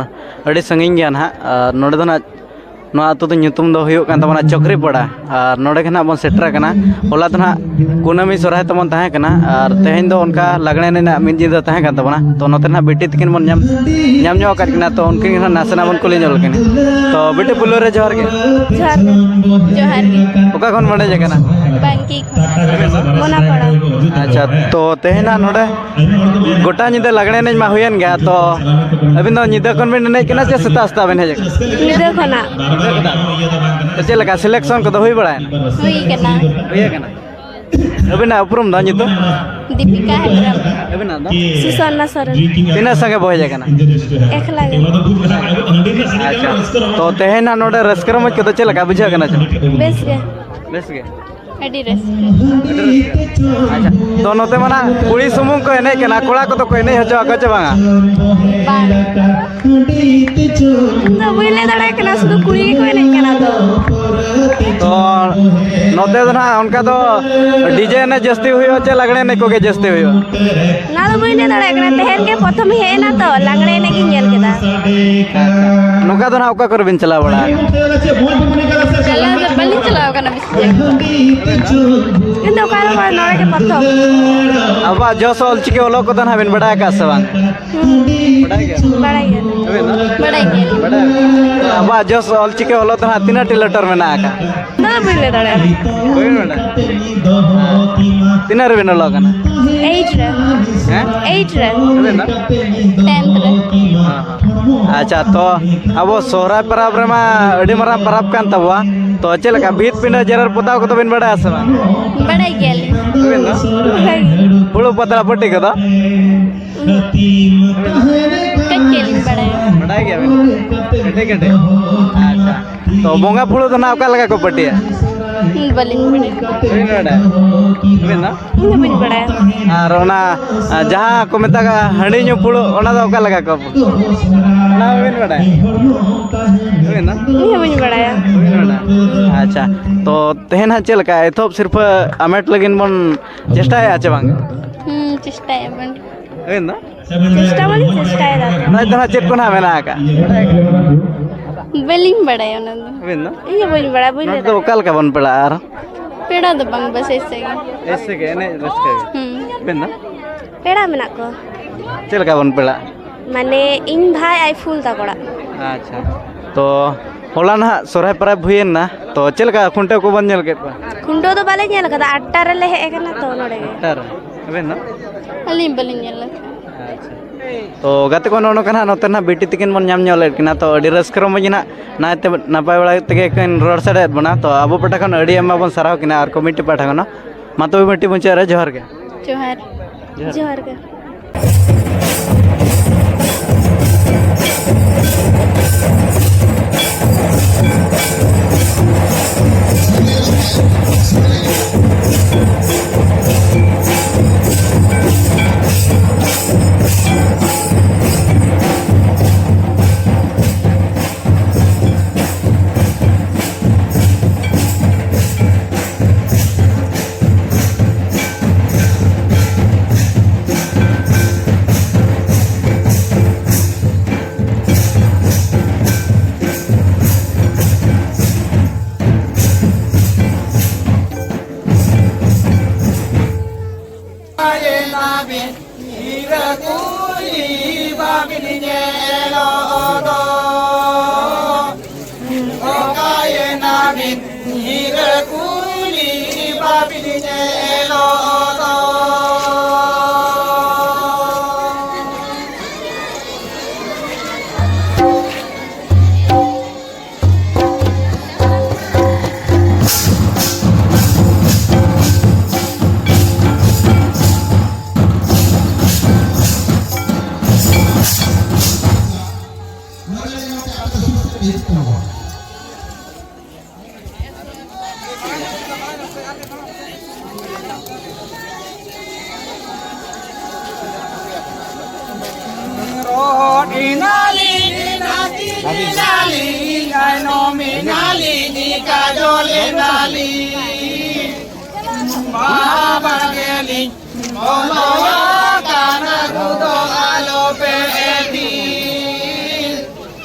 ᱟᱹᱰᱤ ᱥᱟᱺᱜᱤᱧ ᱜᱮᱭᱟ ᱱᱟᱦᱟᱜ᱾ ᱟᱨ ᱱᱚᱰᱮ ᱫᱚ ᱱᱟᱦᱟᱜ ᱱᱚᱣᱟ ᱟᱹᱛᱩ ᱫᱚ ᱧᱩᱛᱩᱢ ᱫᱚ ᱦᱩᱭᱩᱜ ᱠᱟᱱ ᱛᱟᱵᱚᱱᱟ ᱪᱚᱠᱨᱤᱯᱟᱲᱟ᱾ ᱟᱨ ᱱᱚᱰᱮ ᱜᱮ ᱱᱟᱦᱟᱜ ᱵᱚᱱ ᱥᱮᱴᱮᱨ ᱟᱠᱟᱱᱟ᱾ ᱦᱚᱞᱟ ᱫᱚ ᱱᱟᱦᱟᱜ ᱠᱩᱱᱟᱹᱢᱤ ᱥᱚᱨᱦᱟᱭ ᱛᱟᱵᱚᱱ ᱛᱟᱦᱮᱸ ᱠᱟᱱᱟ ᱟᱨ ᱛᱮᱦᱮᱧ ᱫᱚ ᱚᱱᱠᱟ ᱞᱟᱜᱽᱬᱮ ᱮᱱᱮᱡ ᱨᱮᱱᱟᱜ ᱢᱤᱫ ᱧᱤᱫᱟᱹ ᱛᱟᱦᱮᱸ ᱠᱟᱱ ᱛᱟᱵᱚᱱᱟ᱾ ᱛᱚ ᱱᱚᱛᱮ ᱱᱟᱦᱟᱜ ᱵᱤᱴᱤ ᱛᱟᱹᱠᱤᱱ ᱵᱚᱱ ᱧᱟᱢ ᱧᱟᱢ ᱧᱚᱜ ᱟᱠᱟᱫ ᱠᱤᱱᱟ᱾ ᱛᱚ ᱩᱱᱠᱤᱱ ᱜᱮ ᱱᱟᱦᱟᱜ ᱱᱟᱥᱮᱱᱟᱜ ᱵᱚᱱ ᱠᱩᱞᱤ ᱧᱚᱜ ᱞᱮᱠᱤᱱ᱾ ᱛᱚ ᱵᱤᱴᱤ, ᱯᱩᱭᱞᱩ ᱨᱮ ᱡᱚᱦᱟᱨ ᱜᱮ᱾ ᱡᱚᱦᱟᱨ ᱜᱮ᱾ ᱡᱚᱦᱟᱨ ᱜᱮ᱾ ᱚᱠᱟ ᱠᱷᱚᱱ ᱵᱚᱱ ᱦᱮᱡ ᱟᱠᱟᱱᱟ? ᱵᱟᱝᱠᱤ ᱠᱷᱚᱱ᱾ ᱢᱚᱱᱟᱯᱟᱲᱟ᱾ ᱟᱪᱪᱷᱟ, ᱛᱚ ᱛᱮᱦᱮᱧ ᱱᱟᱦᱟᱜ ᱱᱚᱰᱮ ᱜᱚᱴᱟ ᱧᱤᱫᱟᱹ ᱞᱟᱜᱽᱬᱮ ᱮᱱᱮᱡ ᱢᱟ ᱦᱩᱭᱮᱱ ᱜᱮᱭᱟ, ᱛᱚ ᱟᱹᱵᱤᱱ ᱫᱚ ᱧᱤᱫᱟᱹ ᱠᱷᱚᱱ ᱵᱤᱱ ᱮᱱᱮᱡ ᱠᱟᱱᱟ ᱪᱮ ᱥᱮᱛᱟᱜ ᱥᱮᱛᱟᱜ ᱵᱤᱱ ᱦᱮᱡ ᱟᱠᱟᱱᱟ? ᱧᱤᱫᱟᱹ ᱠᱷᱚᱱᱟᱜ᱾ ᱛᱚ ᱪᱮᱫ ᱞᱮᱠᱟ selection ᱠᱚᱫᱚ ᱦᱩᱭ ᱵᱟᱲᱟᱭᱮᱱᱟ? ᱦᱩᱭ ᱠᱟᱱᱟ᱾ ᱦᱩᱭ ᱟᱠᱟᱱᱟ᱾ ᱟᱹᱵᱤᱱᱟᱜ ᱩᱯᱨᱩᱢ ᱫᱚ ᱧᱩᱛᱩᱢ? ᱫᱤᱯᱤᱠᱟ ᱦᱮᱢᱵᱨᱚᱢ᱾ ᱟᱹᱵᱤᱱᱟᱜ ᱫᱚ? ᱥᱩᱥᱚᱨᱱᱟ ᱥᱚᱨᱮᱱ᱾ ᱛᱤᱱᱟᱹᱜ ᱥᱟᱸᱜᱮ ᱵᱚ ᱦᱮᱡ ᱟᱠᱟᱱᱟ? ᱮᱠᱞᱟ ᱜᱮ᱾ ᱟᱪᱪᱷᱟ, ᱛᱚ ᱛᱮᱦᱮᱧ ᱱᱟᱜ ᱱᱚᱰᱮ ᱨᱟᱹᱥᱠᱟᱹ ᱨᱚᱢᱚᱡᱽ ᱠᱚᱫᱚ ᱪᱮᱫ ᱞᱮᱠᱟ ᱵᱩᱡᱷᱟᱹᱜ ᱠᱟᱱᱟ ᱪᱮ? ᱵᱮᱥ ᱜᱮ᱾ ᱵᱮᱥ ᱜᱮ? ᱟᱹᱰᱤ ᱨᱟᱹᱥᱠᱟᱹ᱾ ᱟᱪᱪᱷᱟ, ᱛᱚ ᱱᱚᱛᱮ ᱢᱟ ᱱᱟᱜ ᱠᱩᱲᱤ ᱥᱩᱢᱩᱝ ᱠᱚ ᱮᱱᱮᱡ ᱠᱟᱱᱟ, ᱠᱚᱲᱟ ᱠᱚᱫᱚ ᱠᱚ ᱮᱱᱮᱡ ᱦᱚᱪᱚ ᱟᱠᱚ ᱪᱮ ᱵᱟᱝᱟ? ᱵᱟᱝ᱾ ᱤᱧ ᱫᱚ ᱵᱟᱹᱧ ᱞᱟᱹᱭ ᱫᱟᱲᱮᱭᱟᱜ ᱠᱟᱱᱟ, ᱥᱩᱫᱷᱩ ᱠᱩᱲᱤ ᱜᱮᱠᱚ ᱮᱱᱮᱡ ᱠᱟᱱᱟ ᱛᱚ᱾ ᱛᱚ ᱱᱚᱛᱮ ᱫᱚ ᱱᱟᱜ ᱚᱱᱠᱟ ᱫᱚ DJ ᱮᱱᱮᱡ ᱡᱟᱹᱥᱛᱤ ᱦᱩᱭᱩᱜᱼᱟ ᱪᱮ ᱞᱟᱜᱽᱬᱮ ᱮᱱᱮᱡ ᱠᱚᱜᱮ ᱡᱟᱹᱥᱛᱤ ᱦᱩᱭᱩᱜᱼᱟ? ᱚᱱᱟ ᱫᱚ ᱵᱟᱹᱧ ᱞᱟᱹᱭ ᱫᱟᱲᱮᱭᱟᱜ ᱠᱟᱱᱟ, ᱛᱮᱦᱮᱧ ᱜᱮ ᱯᱨᱚᱛᱷᱚᱢ ᱦᱮᱡ ᱮᱱᱟ ᱛᱚ, ᱞᱟᱜᱽᱬᱮ ᱮᱱᱮᱡ ᱜᱤᱧ ᱧᱮᱞ ᱠᱮᱫᱟ᱾ ᱱᱚᱝᱠᱟ ᱫᱚ ᱱᱟᱜ ᱚᱠᱟ ᱠᱚᱨᱮ ᱵᱤᱱ ᱪᱟᱞᱟᱣ ᱵᱟᱲᱟ ᱟᱠᱟᱱᱟ? ᱪᱟᱞᱟᱣ ᱫᱚ ᱵᱟᱹᱞᱤᱧ ᱪᱟᱞᱟᱣ ᱟᱠᱟᱱᱟ ᱵᱮᱥᱤ ᱡᱟᱭᱜᱟ᱾ ᱤᱧ ᱫᱚ ᱚᱠᱟ ᱨᱮᱦᱚᱸ ᱵᱟᱝ, ᱱᱚᱰᱮ ᱜᱮ ᱯᱨᱚᱛᱷᱚᱢ᱾ ᱟᱵᱚᱣᱟᱜ ᱡᱚᱥ ᱚᱞᱪᱤᱠᱤ ᱚᱞᱚᱜ ᱠᱚᱫᱚ ᱱᱟᱜ ᱵᱤᱱ ᱵᱟᱲᱟᱭ ᱟᱠᱟᱫ ᱥᱮ ᱵᱟᱝ? ᱦᱩᱸ᱾ ᱵᱟᱲᱟᱭ ᱜᱮᱭᱟ᱾ ᱵᱟᱲᱟᱭ ᱜᱮᱭᱟ᱾ ᱵᱟᱲᱟᱭ ᱜᱮᱭᱟ᱾ ᱟᱵᱚᱣᱟᱜ ᱡᱚᱥ ᱚᱞᱪᱤᱠᱤ ᱚᱞᱚᱜ ᱫᱚ ᱱᱟᱜ ᱛᱤᱱᱟᱹᱜ ᱴᱤ letter ᱢᱮᱱᱟᱜ ᱟᱠᱟᱫ? ᱚᱱᱟ ᱫᱚ ᱵᱟᱹᱧ ᱞᱟᱹᱭ ᱫᱟᱲᱮᱭᱟᱜᱼᱟ᱾ ᱵᱟᱹᱧ ᱵᱟᱲᱟᱭᱟ᱾ ᱛᱤᱱᱟᱹᱜ ᱨᱮᱵᱤᱱ ᱚᱞᱚᱜ ᱠᱟᱱᱟ? Eight ᱨᱮ᱾ ᱦᱮᱸ? Eight ᱨᱮ᱾ ᱟᱵᱤᱱ ᱫᱚ? Tenth ᱨᱮ᱾ ᱟᱪᱪᱷᱟ, ᱛᱚ ᱟᱵᱚ ᱥᱚᱦᱨᱟᱭ ᱯᱚᱨᱚᱵᱽ ᱨᱮᱢᱟ ᱟᱹᱰᱤ ᱢᱟᱨᱟᱝ ᱯᱚᱨᱚᱵᱽ ᱠᱟᱱ ᱛᱟᱵᱚᱣᱟ, ᱛᱚ ᱪᱮᱫ ᱞᱮᱠᱟ ᱵᱷᱤᱛ ᱯᱤᱸᱰᱟᱹ ᱡᱮᱨᱮᱲ ᱯᱚᱛᱟᱣ ᱠᱚᱫᱚ ᱵᱤᱱ ᱵᱟᱲᱟᱭᱟ ᱥᱮ ᱵᱟᱝ? ᱵᱟᱲᱟᱭ ᱜᱮᱭᱟᱞᱤᱧ᱾ ᱟᱵᱤᱱ ᱫᱚ? ᱵᱟᱲᱟᱭ ᱜᱮ᱾ ᱯᱷᱩᱲᱩᱜ ᱯᱟᱛᱲᱟ ᱯᱟᱹᱴᱤ ᱠᱚᱫᱚ? ᱠᱟᱹᱡ ᱠᱟᱹᱡ ᱞᱤᱧ ᱵᱟᱲᱟᱭᱟ᱾ ᱵᱟᱰᱟᱭ ᱜᱮᱭᱟᱵᱤᱱ? ᱠᱟᱹᱴᱤᱡ ᱠᱟᱹᱴᱤᱡ᱾ ᱟᱪᱪᱷᱟ, ᱛᱚ ᱵᱚᱸᱜᱟ ᱯᱷᱩᱲᱩᱜ ᱫᱚ ᱱᱟᱜ ᱚᱠᱟ ᱞᱮᱠᱟ ᱠᱚ ᱯᱟᱹᱴᱤᱭᱟ? ᱦᱩᱸ, ᱵᱟᱹᱞᱤᱧ ᱵᱟᱲᱟᱭᱟ᱾ ᱵᱟᱹᱵᱤᱱ ᱵᱟᱰᱟᱭᱟ? ᱟᱹᱵᱤᱱ ᱫᱚ? ᱤᱧ ᱦᱚᱸ ᱵᱟᱹᱧ ᱵᱟᱲᱟᱭᱟ᱾ ᱟᱨ ᱚᱱᱟ, ᱟ, ᱡᱟᱦᱟᱸ ᱠᱚ ᱢᱮᱛᱟᱜᱼᱟ ᱦᱟᱺᱰᱤ ᱧᱩ ᱯᱷᱩᱲᱩᱜ, ᱚᱱᱟ ᱫᱚ ᱚᱠᱟ ᱞᱮᱠᱟ ᱠᱚ? ᱚᱱᱟ ᱦᱚᱸ ᱵᱟᱹᱵᱤᱱ ᱵᱟᱰᱟᱭᱟ? ᱟᱹᱵᱤᱱ ᱫᱚ? ᱤᱧ ᱦᱚᱸ ᱵᱟᱹᱧ ᱵᱟᱲᱟᱭᱟ᱾ ᱵᱟᱹᱵᱤᱱ ᱵᱟᱰᱟᱭᱟ? ᱟᱪᱪᱷᱟ, ᱛᱚ ᱛᱮᱦᱮᱧ ᱦᱟᱸᱜ ᱪᱮᱫ ᱞᱮᱠᱟ ᱮᱛᱚᱦᱚᱵ ᱥᱤᱨᱯᱷᱟᱹ ᱦᱟᱢᱮᱴ ᱞᱟᱹᱜᱤᱫ ᱵᱚᱱ ᱪᱮᱥᱴᱟᱭᱮᱫᱼᱟ ᱪᱮ ᱵᱟᱝ? ᱦᱩᱸ, ᱪᱮᱥᱴᱟᱭᱟᱵᱚᱱ᱾ ᱟᱵᱮᱱ ᱫᱚ? ᱪᱮᱥᱴᱟ ᱢᱟᱞᱤᱧ ᱪᱮᱥᱴᱟᱭᱮᱫᱟ᱾ ᱱᱚᱜᱼᱚᱭ ᱫᱚ ᱦᱟᱸᱜ ᱪᱮᱫ ᱠᱚ ᱱᱟᱦᱟᱜ ᱢᱮᱱᱟᱜ ᱟᱠᱟᱫ? ᱵᱟᱹᱞᱤᱧ ᱵᱟᱲᱟᱭᱟ ᱚᱱᱟ ᱫᱚ᱾ ᱟᱵᱮᱱ ᱫᱚ? ᱤᱧ ᱦᱚᱸ ᱵᱟᱹᱧ ᱵᱟᱲᱟᱭᱟ, ᱵᱟᱹᱧ ᱱᱚᱣᱟ ᱞᱟᱹᱭ ᱫᱚ ᱫᱟᱲᱮᱭᱟᱜᱼᱟ᱾ ᱚᱠᱟ ᱞᱮᱠᱟ ᱵᱚᱱ ᱯᱮᱲᱟᱜᱼᱟ ᱟᱨ? ᱯᱮᱲᱟ ᱫᱚ ᱵᱟᱝ, ᱵᱟᱥ ᱮᱭᱥᱮ ᱜᱮ᱾ ᱮᱭᱥᱮ ᱜᱮ, ᱮᱱᱮᱡ ᱨᱟᱹᱥᱠᱟᱹ ᱜᱮ᱾ ᱦᱩᱸ᱾ ᱟᱵᱮᱱ ᱫᱚ? ᱯᱮᱲᱟ ᱢᱮᱱᱟᱜ ᱠᱚᱣᱟ᱾ ᱪᱮᱫ ᱞᱮᱠᱟ ᱵᱚᱱ ᱯᱮᱲᱟᱜᱼᱟ? ᱢᱟᱱᱮ, ᱤᱧ ᱵᱷᱟᱭ ᱟᱡ ᱯᱷᱩᱞ ᱛᱟᱠᱚ ᱚᱲᱟᱜ᱾ ᱟᱪᱪᱷᱟ᱾ ᱛᱚ, ᱦᱚᱞᱟ ᱱᱟᱦᱟᱜ ᱥᱚᱨᱦᱟᱭ ᱯᱚᱨᱚᱵᱽ ᱦᱩᱭᱮᱱᱟ, ᱛᱚ ᱪᱮᱫ ᱞᱮᱠᱟ ᱠᱷᱩᱱᱴᱟᱹᱣ ᱠᱚᱵᱚᱱ ᱧᱮᱞ ᱠᱮᱫ ᱠᱚᱣᱟ? ᱠᱷᱩᱱᱴᱟᱹᱣ ᱫᱚ ᱵᱟᱞᱮ ᱧᱮᱞ ᱟᱠᱟᱫᱟ, ᱟᱴᱴᱟ ᱨᱮᱞᱮ ᱦᱮᱡ ᱟᱠᱟᱱᱟ ᱛᱚ ᱱᱚᱰᱮ ᱜᱮ᱾ ᱟᱴᱴᱟ ᱨᱮ? ᱟᱵᱮᱱ ᱫᱚ? ᱟᱹᱞᱤᱧ ᱵᱟᱹᱞᱤᱧ ᱧᱮᱞ ᱟᱠᱟᱫᱟ᱾ ᱟᱪᱪᱷᱟ᱾ ᱛᱚ ᱜᱟᱛᱮ ᱠᱚ, ᱱᱚᱜᱼᱚ ᱱᱚᱝᱠᱟ ᱱᱟᱦᱟᱜ ᱱᱚᱛᱮ ᱱᱟᱦᱟᱜ ᱵᱤᱴᱤ ᱛᱟᱹᱠᱤᱱ ᱵᱚᱱ ᱧᱟᱢ ᱧᱚᱜ ᱞᱮᱫ ᱠᱤᱱᱟ, ᱛᱚ ᱟᱹᱰᱤ ᱨᱟᱹᱥᱠᱟᱹ ᱨᱚᱢᱚᱡᱽ ᱜᱮ ᱱᱟᱦᱟᱜ ᱱᱟᱭᱛᱮ ᱱᱟᱯᱟᱭ ᱵᱟᱲᱟ ᱛᱮᱜᱮ ᱠᱤᱱ ᱨᱚᱲ ᱥᱟᱰᱮᱭᱮᱫ ᱵᱚᱱᱟ, ᱛᱚ ᱟᱵᱚ ᱯᱟᱦᱴᱟ ᱠᱷᱚᱱ ᱟᱹᱰᱤ ᱟᱭᱢᱟ ᱵᱚᱱ ᱥᱟᱨᱦᱟᱣ ᱠᱤᱱᱟ ᱟᱨ ᱠᱚᱢᱤᱴᱤ ᱯᱟᱦᱴᱟ ᱠᱷᱚᱱ ᱦᱚᱸ᱾ ᱢᱟ ᱛᱚᱵᱮ ᱵᱤᱴᱤ, ᱢᱩᱪᱟᱹᱫ ᱨᱮ ᱡᱚᱦᱟᱨ ᱜᱮ᱾ ᱡᱚᱦᱟᱨ᱾ ᱡᱚᱦᱟᱨ᱾ ᱡᱚᱦᱟᱨ ᱜᱮ᱾ ᱚᱠᱟᱭᱮᱱᱟᱵᱤᱱ ᱦᱤᱨᱟᱹ ᱠᱩᱞᱤ ᱵᱟᱵᱤᱱ ᱧᱮᱞᱚᱜ ᱫᱚ? ᱚᱠᱟᱭᱮᱱᱟᱵᱤᱱ ᱦᱤᱨᱟᱹ ᱠᱩᱞᱤ ᱵᱟᱵᱤᱱ ᱧᱮᱞᱚᱜ ᱫᱚ? ᱨᱚᱦᱚᱲ ᱮᱱᱟᱞᱤᱧ, ᱱᱟᱹᱠᱤᱱ ᱮᱱᱟᱞᱤᱧ, ᱛᱟᱭᱱᱚᱢ ᱮᱱᱟᱞᱤᱧ, ᱠᱟᱡᱚᱞ ᱮᱱᱟᱞᱤᱧ, ᱵᱟᱦᱟ ᱵᱟᱲᱜᱮ ᱞᱤᱧ ᱵᱚᱞᱚ ᱟᱠᱟᱱᱟ ᱨᱩ ᱫᱚ ᱟᱞᱚᱯᱮ ᱮᱛᱷᱤᱨ᱾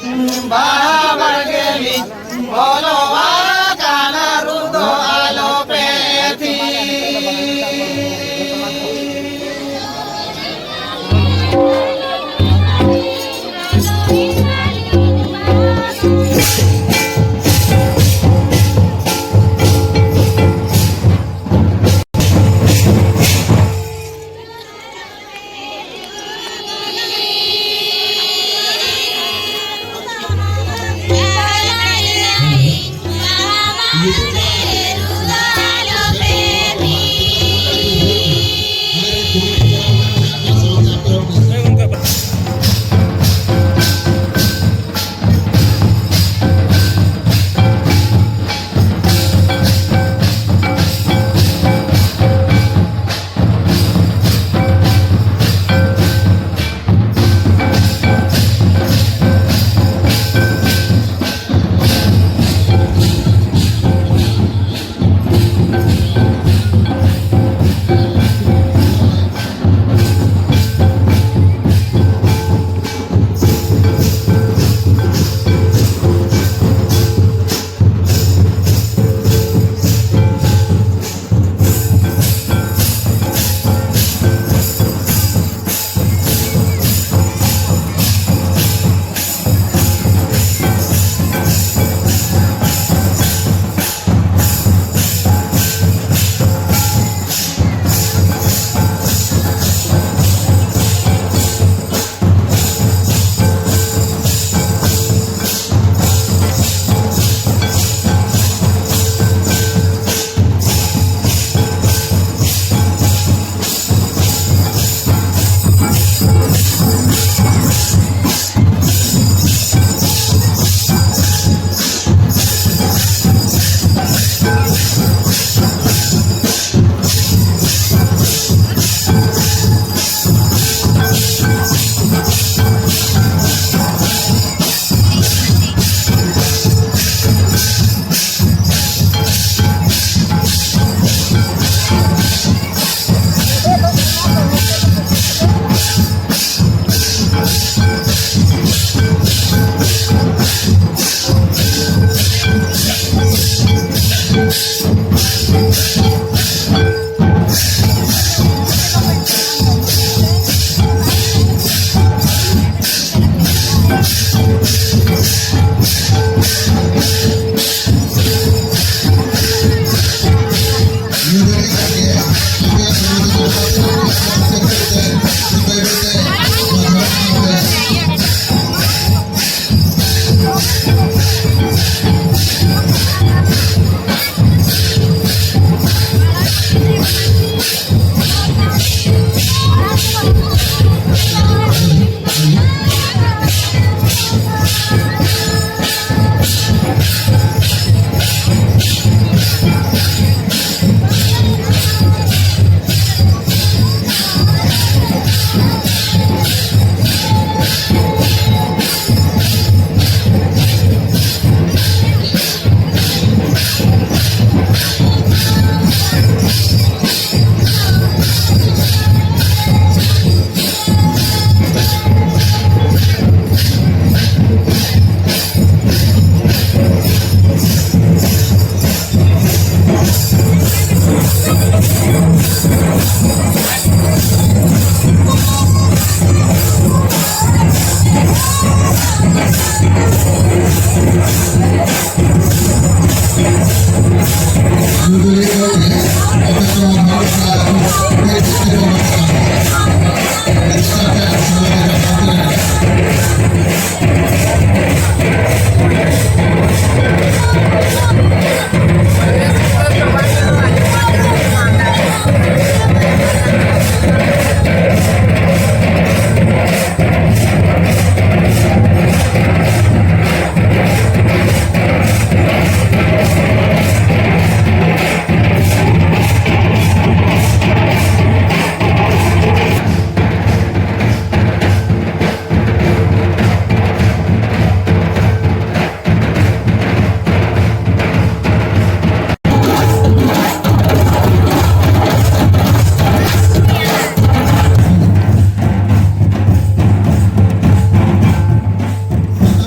ᱵᱟᱦᱟ ᱵᱟᱲᱜᱮ ᱞᱤᱧ ᱵᱚᱞᱚ ᱟᱠᱟᱱᱟ ᱨᱩ ᱫᱚ ᱟᱞᱚᱯᱮ ᱮᱛᱷᱤᱨ᱾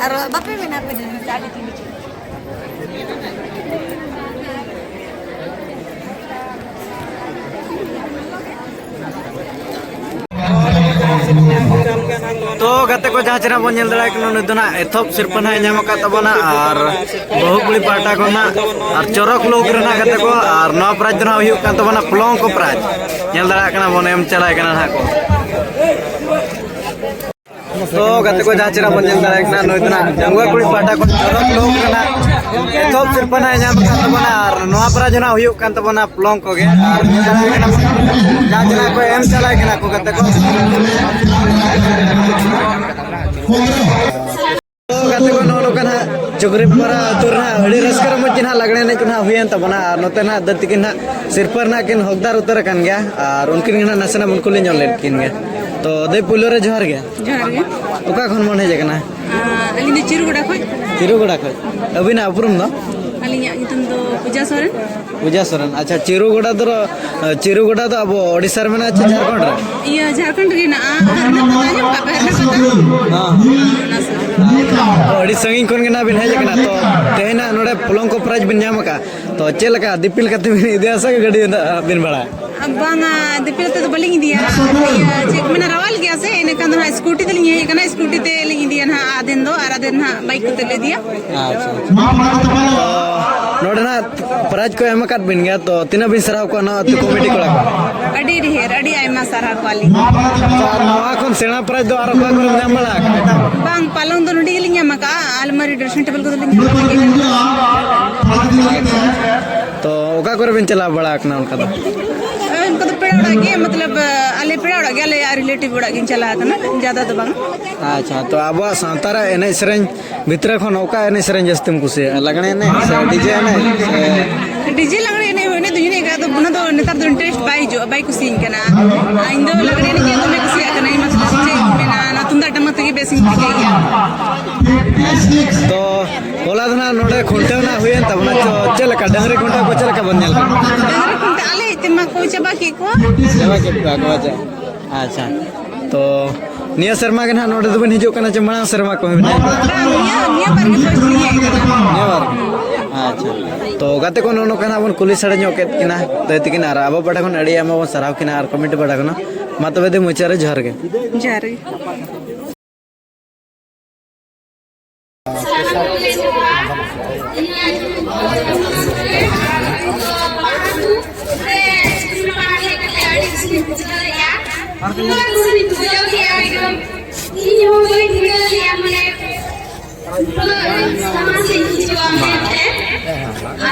ᱟᱨ ᱵᱟᱯᱮ ᱢᱮᱱᱟ ᱟᱯᱮ ᱫᱚ? ᱟᱹᱰᱤ ᱴᱷᱤᱠ᱾ ᱛᱚ ᱜᱟᱛᱮ ᱠᱚ, ᱡᱟᱦᱟᱸ ᱪᱮᱦᱨᱟ ᱵᱚᱱ ᱧᱮᱞ ᱫᱟᱲᱮᱭᱟᱜ ᱠᱟᱱᱟ, ᱱᱩᱭ ᱫᱚ ᱱᱟᱜ ᱮᱛᱚᱦᱚᱵ ᱥᱤᱨᱯᱟᱹ ᱱᱟᱜ ᱮ ᱧᱟᱢ ᱟᱠᱟᱫ ᱛᱟᱵᱚᱱᱟ, ᱟᱨ ᱵᱟᱹᱦᱩ ᱠᱩᱲᱤ ᱯᱟᱦᱴᱟ ᱠᱷᱚᱱ ᱱᱟᱜ, ᱟᱨ ᱪᱚᱨᱚᱠ ᱞᱩᱠ ᱨᱮᱱᱟᱜ ᱜᱟᱛᱮ ᱠᱚ, ᱟᱨ ᱱᱚᱣᱟ ᱯᱨᱟᱭᱤᱡᱽ ᱫᱚ ᱱᱟᱜ ᱦᱩᱭᱩᱜ ᱠᱟᱱ ᱛᱟᱵᱚᱱᱟ ᱯᱞᱚᱝᱠᱚ ᱯᱨᱟᱭᱤᱡᱽ᱾ ᱧᱮᱞ ᱫᱟᱲᱮᱭᱟᱜ ᱠᱟᱱᱟ ᱵᱚᱱ, ᱮᱢ ᱪᱟᱞᱟᱭ ᱠᱟᱱᱟ ᱱᱟᱜ ᱠᱚ᱾ ᱛᱚ ᱜᱟᱛᱮ ᱠᱚ, ᱡᱟᱦᱟᱸ ᱪᱮᱦᱨᱟ ᱵᱚᱱ ᱧᱮᱞ ᱫᱟᱲᱮᱭᱟᱜ ᱠᱟᱱᱟ, ᱱᱩᱭ ᱫᱚ ᱱᱟᱜ ᱰᱟᱺᱜᱩᱣᱟᱹ ᱠᱩᱲᱤ ᱯᱟᱦᱴᱟ ᱠᱷᱚᱱ ᱪᱚᱨᱚᱠ ᱞᱩᱠ ᱨᱮᱱᱟᱜ ᱮᱛᱚᱦᱚᱵ ᱥᱤᱨᱯᱟᱹ ᱱᱟᱜ ᱮ ᱧᱟᱢ ᱟᱠᱟᱫ ᱛᱟᱵᱚᱱᱟ, ᱟᱨ ᱱᱚᱣᱟ ᱯᱨᱟᱭᱤᱡᱽ ᱱᱟᱜ ᱦᱩᱭᱩᱜ ᱠᱟᱱ ᱛᱟᱵᱚᱱᱟ ᱯᱞᱚᱝᱠᱚ ᱜᱮ᱾ ᱟᱨ ᱧᱮᱞ ᱫᱟᱲᱮᱭᱟᱜ ᱠᱟᱱᱟ ᱵᱚᱱ, ᱡᱟᱦᱟᱸ ᱪᱮᱦᱨᱟ ᱠᱚ ᱮᱢ ᱪᱟᱞᱟᱭ ᱠᱟᱱᱟ ᱠᱚ ᱜᱟᱛᱮ ᱠᱚ᱾ ᱛᱚ ᱜᱟᱛᱮ ᱠᱚ, ᱱᱚᱜᱼᱚ ᱱᱚᱝᱠᱟ ᱱᱟᱦᱟᱜ ᱪᱩᱠᱨᱤᱯᱟᱲᱟ ᱟᱹᱛᱩ ᱨᱮ ᱱᱟᱦᱟᱜ ᱟᱹᱰᱤ ᱨᱟᱹᱥᱠᱟᱹ ᱨᱚᱢᱚᱡᱽ ᱜᱮ ᱱᱟᱦᱟᱜ ᱞᱟᱜᱽᱲᱮ ᱮᱱᱮᱡ ᱠᱚ ᱱᱟᱦᱟᱜ ᱦᱩᱭᱮᱱ ᱛᱟᱵᱚᱱᱟ, ᱟᱨ ᱱᱚᱛᱮ ᱱᱟᱦᱟᱜ ᱫᱟᱹᱭ ᱛᱟᱹᱠᱤᱱ ᱱᱟᱦᱟᱜ ᱥᱤᱨᱯᱟᱹ ᱨᱮᱱᱟᱜ ᱠᱤᱱ ᱦᱚᱠᱫᱟᱨ ᱩᱛᱟᱹᱨ ᱟᱠᱟᱱ ᱜᱮᱭᱟ, ᱟᱨ ᱩᱱᱠᱤᱱ ᱜᱮ ᱱᱟᱦᱟᱜ ᱱᱟᱥᱮᱱᱟᱜ ᱵᱚᱱ ᱠᱩᱞᱤ ᱧᱚᱜ ᱞᱮᱫ ᱠᱤᱱ ᱜᱮ᱾ ᱛᱚ ᱫᱟᱹᱭ, ᱯᱩᱭᱞᱩ ᱨᱮ ᱡᱚᱦᱟᱨ ᱜᱮ᱾ ᱡᱚᱦᱟᱨ ᱜᱮ᱾ ᱚᱠᱟ ᱠᱷᱚᱱ ᱵᱚᱱ ᱦᱮᱡ ᱟᱠᱟᱱᱟ? ᱟᱸ, ᱟᱹᱞᱤᱧ ᱫᱚ ᱪᱤᱨᱩᱜᱚᱰᱟ ᱠᱷᱚᱱ᱾ ᱪᱤᱨᱩᱜᱚᱰᱟ ᱠᱷᱚᱱ᱾ ᱟᱹᱵᱤᱱᱟᱜ ᱩᱯᱨᱩᱢ ᱫᱚ? ᱟᱹᱞᱤᱧᱟᱜ ᱧᱩᱛᱩᱢ ᱫᱚ ᱯᱩᱡᱟ ᱥᱚᱨᱮᱱ᱾ ᱯᱩᱡᱟ ᱥᱚᱨᱮᱱ᱾ ᱟᱪᱪᱷᱟ, ᱪᱤᱨᱩᱜᱚᱰᱟ ᱫᱚ, ᱪᱤᱨᱩᱜᱚᱰᱟ ᱫᱚ ᱟᱵᱚ ᱳᱰᱤᱥᱟ ᱨᱮ ᱢᱮᱱᱟᱜᱼᱟ ᱪᱮ ᱡᱷᱟᱲᱠᱷᱚᱸᱰ ᱨᱮ? ᱤᱭᱟᱹ, ᱡᱷᱟᱲᱠᱷᱚᱸᱰ ᱨᱮᱜᱮ ᱦᱮᱱᱟᱜᱼᱟ᱾ ᱦᱟᱨᱱᱟ ᱯᱟᱛᱟ ᱟᱸᱡᱚᱢ ᱠᱟᱜ ᱯᱮ? ᱦᱟᱨᱱᱟ ᱯᱟᱛᱟ? ᱦᱮᱸ᱾ ᱚᱱᱟ ᱥᱩᱨ ᱨᱮ᱾ ᱛᱚ, ᱟᱹᱰᱤ ᱥᱟᱺᱜᱤᱧ ᱠᱷᱚᱱ ᱜᱮ ᱱᱟᱜ ᱵᱤᱱ ᱦᱮᱡ ᱟᱠᱟᱱᱟ᱾ ᱛᱚ, ᱛᱮᱦᱮᱧ ᱱᱟᱜ ᱱᱚᱰᱮ ᱯᱞᱚᱝᱠᱚ ᱯᱨᱟᱭᱤᱡᱽ ᱵᱤᱱ ᱧᱟᱢ ᱟᱠᱟᱫᱼᱟ᱾ ᱛᱚ, ᱪᱮᱫ ᱞᱮᱠᱟ, ᱫᱤᱯᱤᱞ ᱠᱟᱛᱮ ᱵᱤᱱ ᱤᱫᱤᱭᱟ ᱥᱮ ᱜᱟᱹᱰᱤ ᱱᱟᱜ ᱵᱤᱱ ᱵᱷᱟᱲᱟᱭᱟ? ᱵᱟᱝᱟ, ᱫᱤᱯᱤᱞ ᱟᱛᱮ ᱫᱚ ᱵᱟᱹᱞᱤᱧ ᱤᱫᱤᱭᱟ᱾ ᱤᱭᱟᱹ, ᱪᱮᱫ ᱠᱚ ᱢᱮᱱᱟ, ᱨᱟᱣᱟᱞ ᱜᱮᱭᱟ ᱥᱮ, ᱤᱱᱟᱹᱠᱷᱟᱱ ᱫᱚ ᱱᱟᱦᱟᱜ ᱥᱠᱩᱴᱤ ᱛᱮᱞᱤᱧ ᱦᱮᱡ ᱟᱠᱟᱱᱟ᱾ ᱥᱠᱩᱴᱤ ᱛᱮᱞᱤᱧ ᱤᱫᱤᱭᱟ ᱱᱟᱦᱟᱜ ᱟᱫᱷᱮᱱ ᱫᱚ, ᱟᱨ ᱟᱫᱷᱮᱱ ᱱᱟᱦᱟᱜ ᱵᱟᱭᱤᱠ ᱠᱚᱛᱮ ᱞᱮ ᱤᱫᱤᱭᱟ᱾ ᱟᱪᱪᱷᱟ, ᱟᱪᱪᱷᱟ᱾ ᱛᱚ, ᱱᱚᱰᱮ ᱱᱟᱦᱟᱜ ᱯᱨᱟᱭᱤᱡᱽ ᱠᱚ ᱮᱢ ᱟᱠᱟᱫ ᱵᱤᱱ ᱜᱮᱭᱟ, ᱛᱚ ᱛᱤᱱᱟᱹᱜ ᱵᱤᱱ ᱥᱟᱨᱦᱟᱣ ᱠᱚᱣᱟ ᱱᱚᱣᱟ ᱟᱹᱛᱩ ᱠᱚᱢᱤᱴᱤ ᱠᱚᱲᱟ ᱠᱚ? ᱟᱹᱰᱤ ᱰᱷᱮᱨ, ᱟᱹᱰᱤ ᱟᱭᱢᱟ ᱥᱟᱨᱦᱟᱣ ᱠᱚᱣᱟᱞᱤᱧ᱾ ᱟᱪᱪᱷᱟ, ᱟᱨ ᱱᱚᱣᱟ ᱠᱷᱚᱱ ᱥᱮᱬᱟ ᱯᱨᱟᱭᱤᱡᱽ ᱫᱚ ᱟᱨ ᱚᱠᱟ ᱠᱚᱨᱮᱢ ᱧᱟᱢ ᱵᱟᱲᱟ ᱟᱠᱟᱫᱟ? ᱵᱟᱝ, ᱯᱟᱞᱚᱝ ᱫᱚ ᱱᱚᱰᱮ ᱜᱮᱞᱤᱧ ᱧᱟᱢ ᱟᱠᱟᱫᱼᱟ, ᱟᱞᱢᱟᱨᱤ ᱰᱨᱮᱥᱤᱝ ᱴᱮᱵᱤᱞ ᱠᱚᱫᱚ ᱞᱤᱧ ᱧᱟᱢ ᱟᱠᱟᱫ ᱜᱮᱭᱟ᱾ ᱛᱚ ᱚᱠᱟ ᱠᱚᱨᱮ ᱵᱤᱱ ᱪᱟᱞᱟᱣ ᱵᱟᱲᱟ ᱟᱠᱟᱱᱟ ᱚᱱᱠᱟ ᱫᱚ? ᱚᱱᱠᱟ ᱫᱚ ᱯᱮᱲᱟ ᱚᱲᱟᱜ ᱜᱮ, ᱢᱚᱛᱞᱚᱵ, ᱟᱞᱮ ᱯᱮᱲᱟ ᱚᱲᱟᱜ ᱜᱮ, ᱟᱞᱮᱭᱟᱜ ᱨᱤᱞᱮᱴᱤᱵᱷ ᱚᱲᱟᱜ ᱜᱤᱧ ᱪᱟᱞᱟᱣ ᱟᱠᱟᱱᱟ, ᱡᱟᱫᱟ ᱫᱚ ᱵᱟᱝ᱾ ᱟᱪᱪᱷᱟ, ᱛᱚ ᱟᱵᱚᱣᱟᱜ ᱥᱟᱶᱛᱟ ᱨᱮ ᱮᱱᱮᱡ ᱥᱮᱨᱮᱧ ᱵᱷᱤᱛᱨᱤ ᱠᱷᱚᱱ ᱚᱠᱟ ᱮᱱᱮᱡ ᱥᱮᱨᱮᱧ ᱡᱟᱹᱥᱛᱤᱢ ᱠᱩᱥᱤᱭᱟᱜᱼᱟ? ᱞᱟᱜᱽᱬᱮ ᱮᱱᱮᱡ ᱥᱮ ᱰᱤᱡᱮ ᱮᱱᱮᱡ ᱥᱮ? ᱰᱤᱡᱮ ᱞᱟᱜᱽᱬᱮ ᱮᱱᱮᱡ ᱦᱚᱸ ᱮᱱᱮᱡ ᱫᱚᱧ ᱮᱱᱮᱡ ᱠᱟᱜᱼᱟ, ᱟᱫᱚ ᱚᱱᱟ ᱫᱚ ᱱᱮᱛᱟᱨ ᱫᱚ ᱤᱱᱴᱟᱨᱮᱥᱴ ᱵᱟᱭ ᱦᱤᱡᱩᱜᱼᱟ, ᱵᱟᱭ ᱠᱩᱥᱤᱭᱟᱹᱧ ᱠᱟᱱᱟ᱾ ᱤᱧ ᱫᱚ ᱞᱟᱜᱽᱬᱮ ᱮᱱᱮᱡ ᱜᱮ ᱫᱚᱢᱮ ᱠᱩᱥᱤᱭᱟᱜ ᱠᱟᱱᱟ, ᱤᱧ ᱢᱟ ᱪᱮᱫ ᱤᱧ ᱢᱮᱱᱟ, ᱚᱱᱟ ᱛᱩᱢᱫᱟᱜ ᱴᱟᱢᱟᱠ ᱛᱮᱜᱮ ᱵᱮᱥ ᱤᱧ ᱴᱷᱤᱠᱟᱹᱭ ᱜᱮᱭᱟ᱾ ᱛᱚ ᱦᱚᱞᱟ ᱫᱚ ᱱᱟᱜ ᱱᱚᱰᱮ ᱠᱷᱩᱱᱴᱟᱹᱣ ᱱᱟᱜ ᱦᱩᱭᱮᱱ ᱛᱟᱵᱚᱱᱟ, ᱛᱚ ᱪᱮᱫ ᱞᱮᱠᱟ ᱰᱟᱹᱝᱨᱤ ᱠᱷᱩᱱᱴᱟᱹᱣ ᱠᱚ ᱪᱮᱫ ᱞᱮᱠᱟ ᱵᱚᱱ ᱧᱮᱞ ᱠᱮᱫᱟ? ᱰᱟᱹᱝᱨᱤ ᱠᱷᱩᱱᱴᱟᱹᱣ ᱟᱞᱮ ᱦᱮᱡ ᱛᱮᱢᱟ ᱠᱚ ᱪᱟᱵᱟ ᱠᱮᱫ ᱠᱚᱣᱟ᱾ ᱪᱟᱵᱟ ᱠᱮᱫ ᱠᱚᱣᱟ ᱠᱚ, ᱟᱪᱪᱷᱟ᱾ ᱟᱪᱪᱷᱟ, ᱛᱚ ᱱᱤᱭᱟᱹ ᱥᱮᱨᱢᱟ ᱜᱮ ᱱᱟᱦᱟᱜ ᱱᱚᱰᱮ ᱫᱚᱵᱤᱱ ᱦᱤᱡᱩᱜ ᱠᱟᱱᱟ ᱪᱮ ᱢᱟᱲᱟᱝ ᱥᱮᱨᱢᱟ ᱠᱚ ᱦᱩᱭᱱᱟ? ᱵᱟᱝ, ᱱᱤᱭᱟᱹ, ᱱᱤᱭᱟᱹ ᱵᱟᱨ ᱜᱮ first ᱞᱤᱧ ᱦᱮᱡ ᱠᱟᱱᱟ᱾ ᱱᱤᱭᱟᱹ ᱵᱟᱨ? ᱟᱪᱪᱷᱟ᱾ ᱛᱚ ᱜᱟᱛᱮ ᱠᱚ, ᱱᱚᱜᱼᱚ ᱱᱚᱝᱠᱟ ᱱᱟᱦᱟᱜ ᱵᱚᱱ ᱠᱩᱞᱤ ᱥᱟᱰᱮ ᱧᱚᱜ ᱠᱮᱫ ᱠᱤᱱᱟ ᱫᱟᱹᱭ ᱛᱤᱠᱤᱱ, ᱟᱨ ᱟᱵᱚ ᱯᱟᱦᱴᱟ ᱠᱷᱚᱱ ᱟᱹᱰᱤ ᱟᱭᱢᱟ ᱵᱚᱱ ᱥᱟᱨᱦᱟᱣ ᱠᱤᱱᱟ ᱟᱨ committee ᱯᱟᱦᱴᱟ ᱠᱷᱚᱱ᱾ ᱢᱟ ᱛᱚᱵᱮ ᱫᱮ ᱢᱩᱪᱟᱹᱫ ᱨᱮ ᱡᱚᱦᱟᱨ ᱜᱮ᱾ ᱡᱚᱦᱟᱨ ᱜᱮ᱾ ᱤᱧ ᱦᱚᱸ ᱵᱟᱹᱧ ᱵᱩᱡᱷᱟᱹᱣ ᱞᱮᱜᱼᱟ, ᱢᱟᱱᱮ, ᱩᱱᱟᱹᱜ ᱥᱟᱢᱟᱝ ᱥᱮᱫ ᱤᱧ ᱦᱤᱡᱩᱜᱼᱟ ᱢᱮᱱᱛᱮ᱾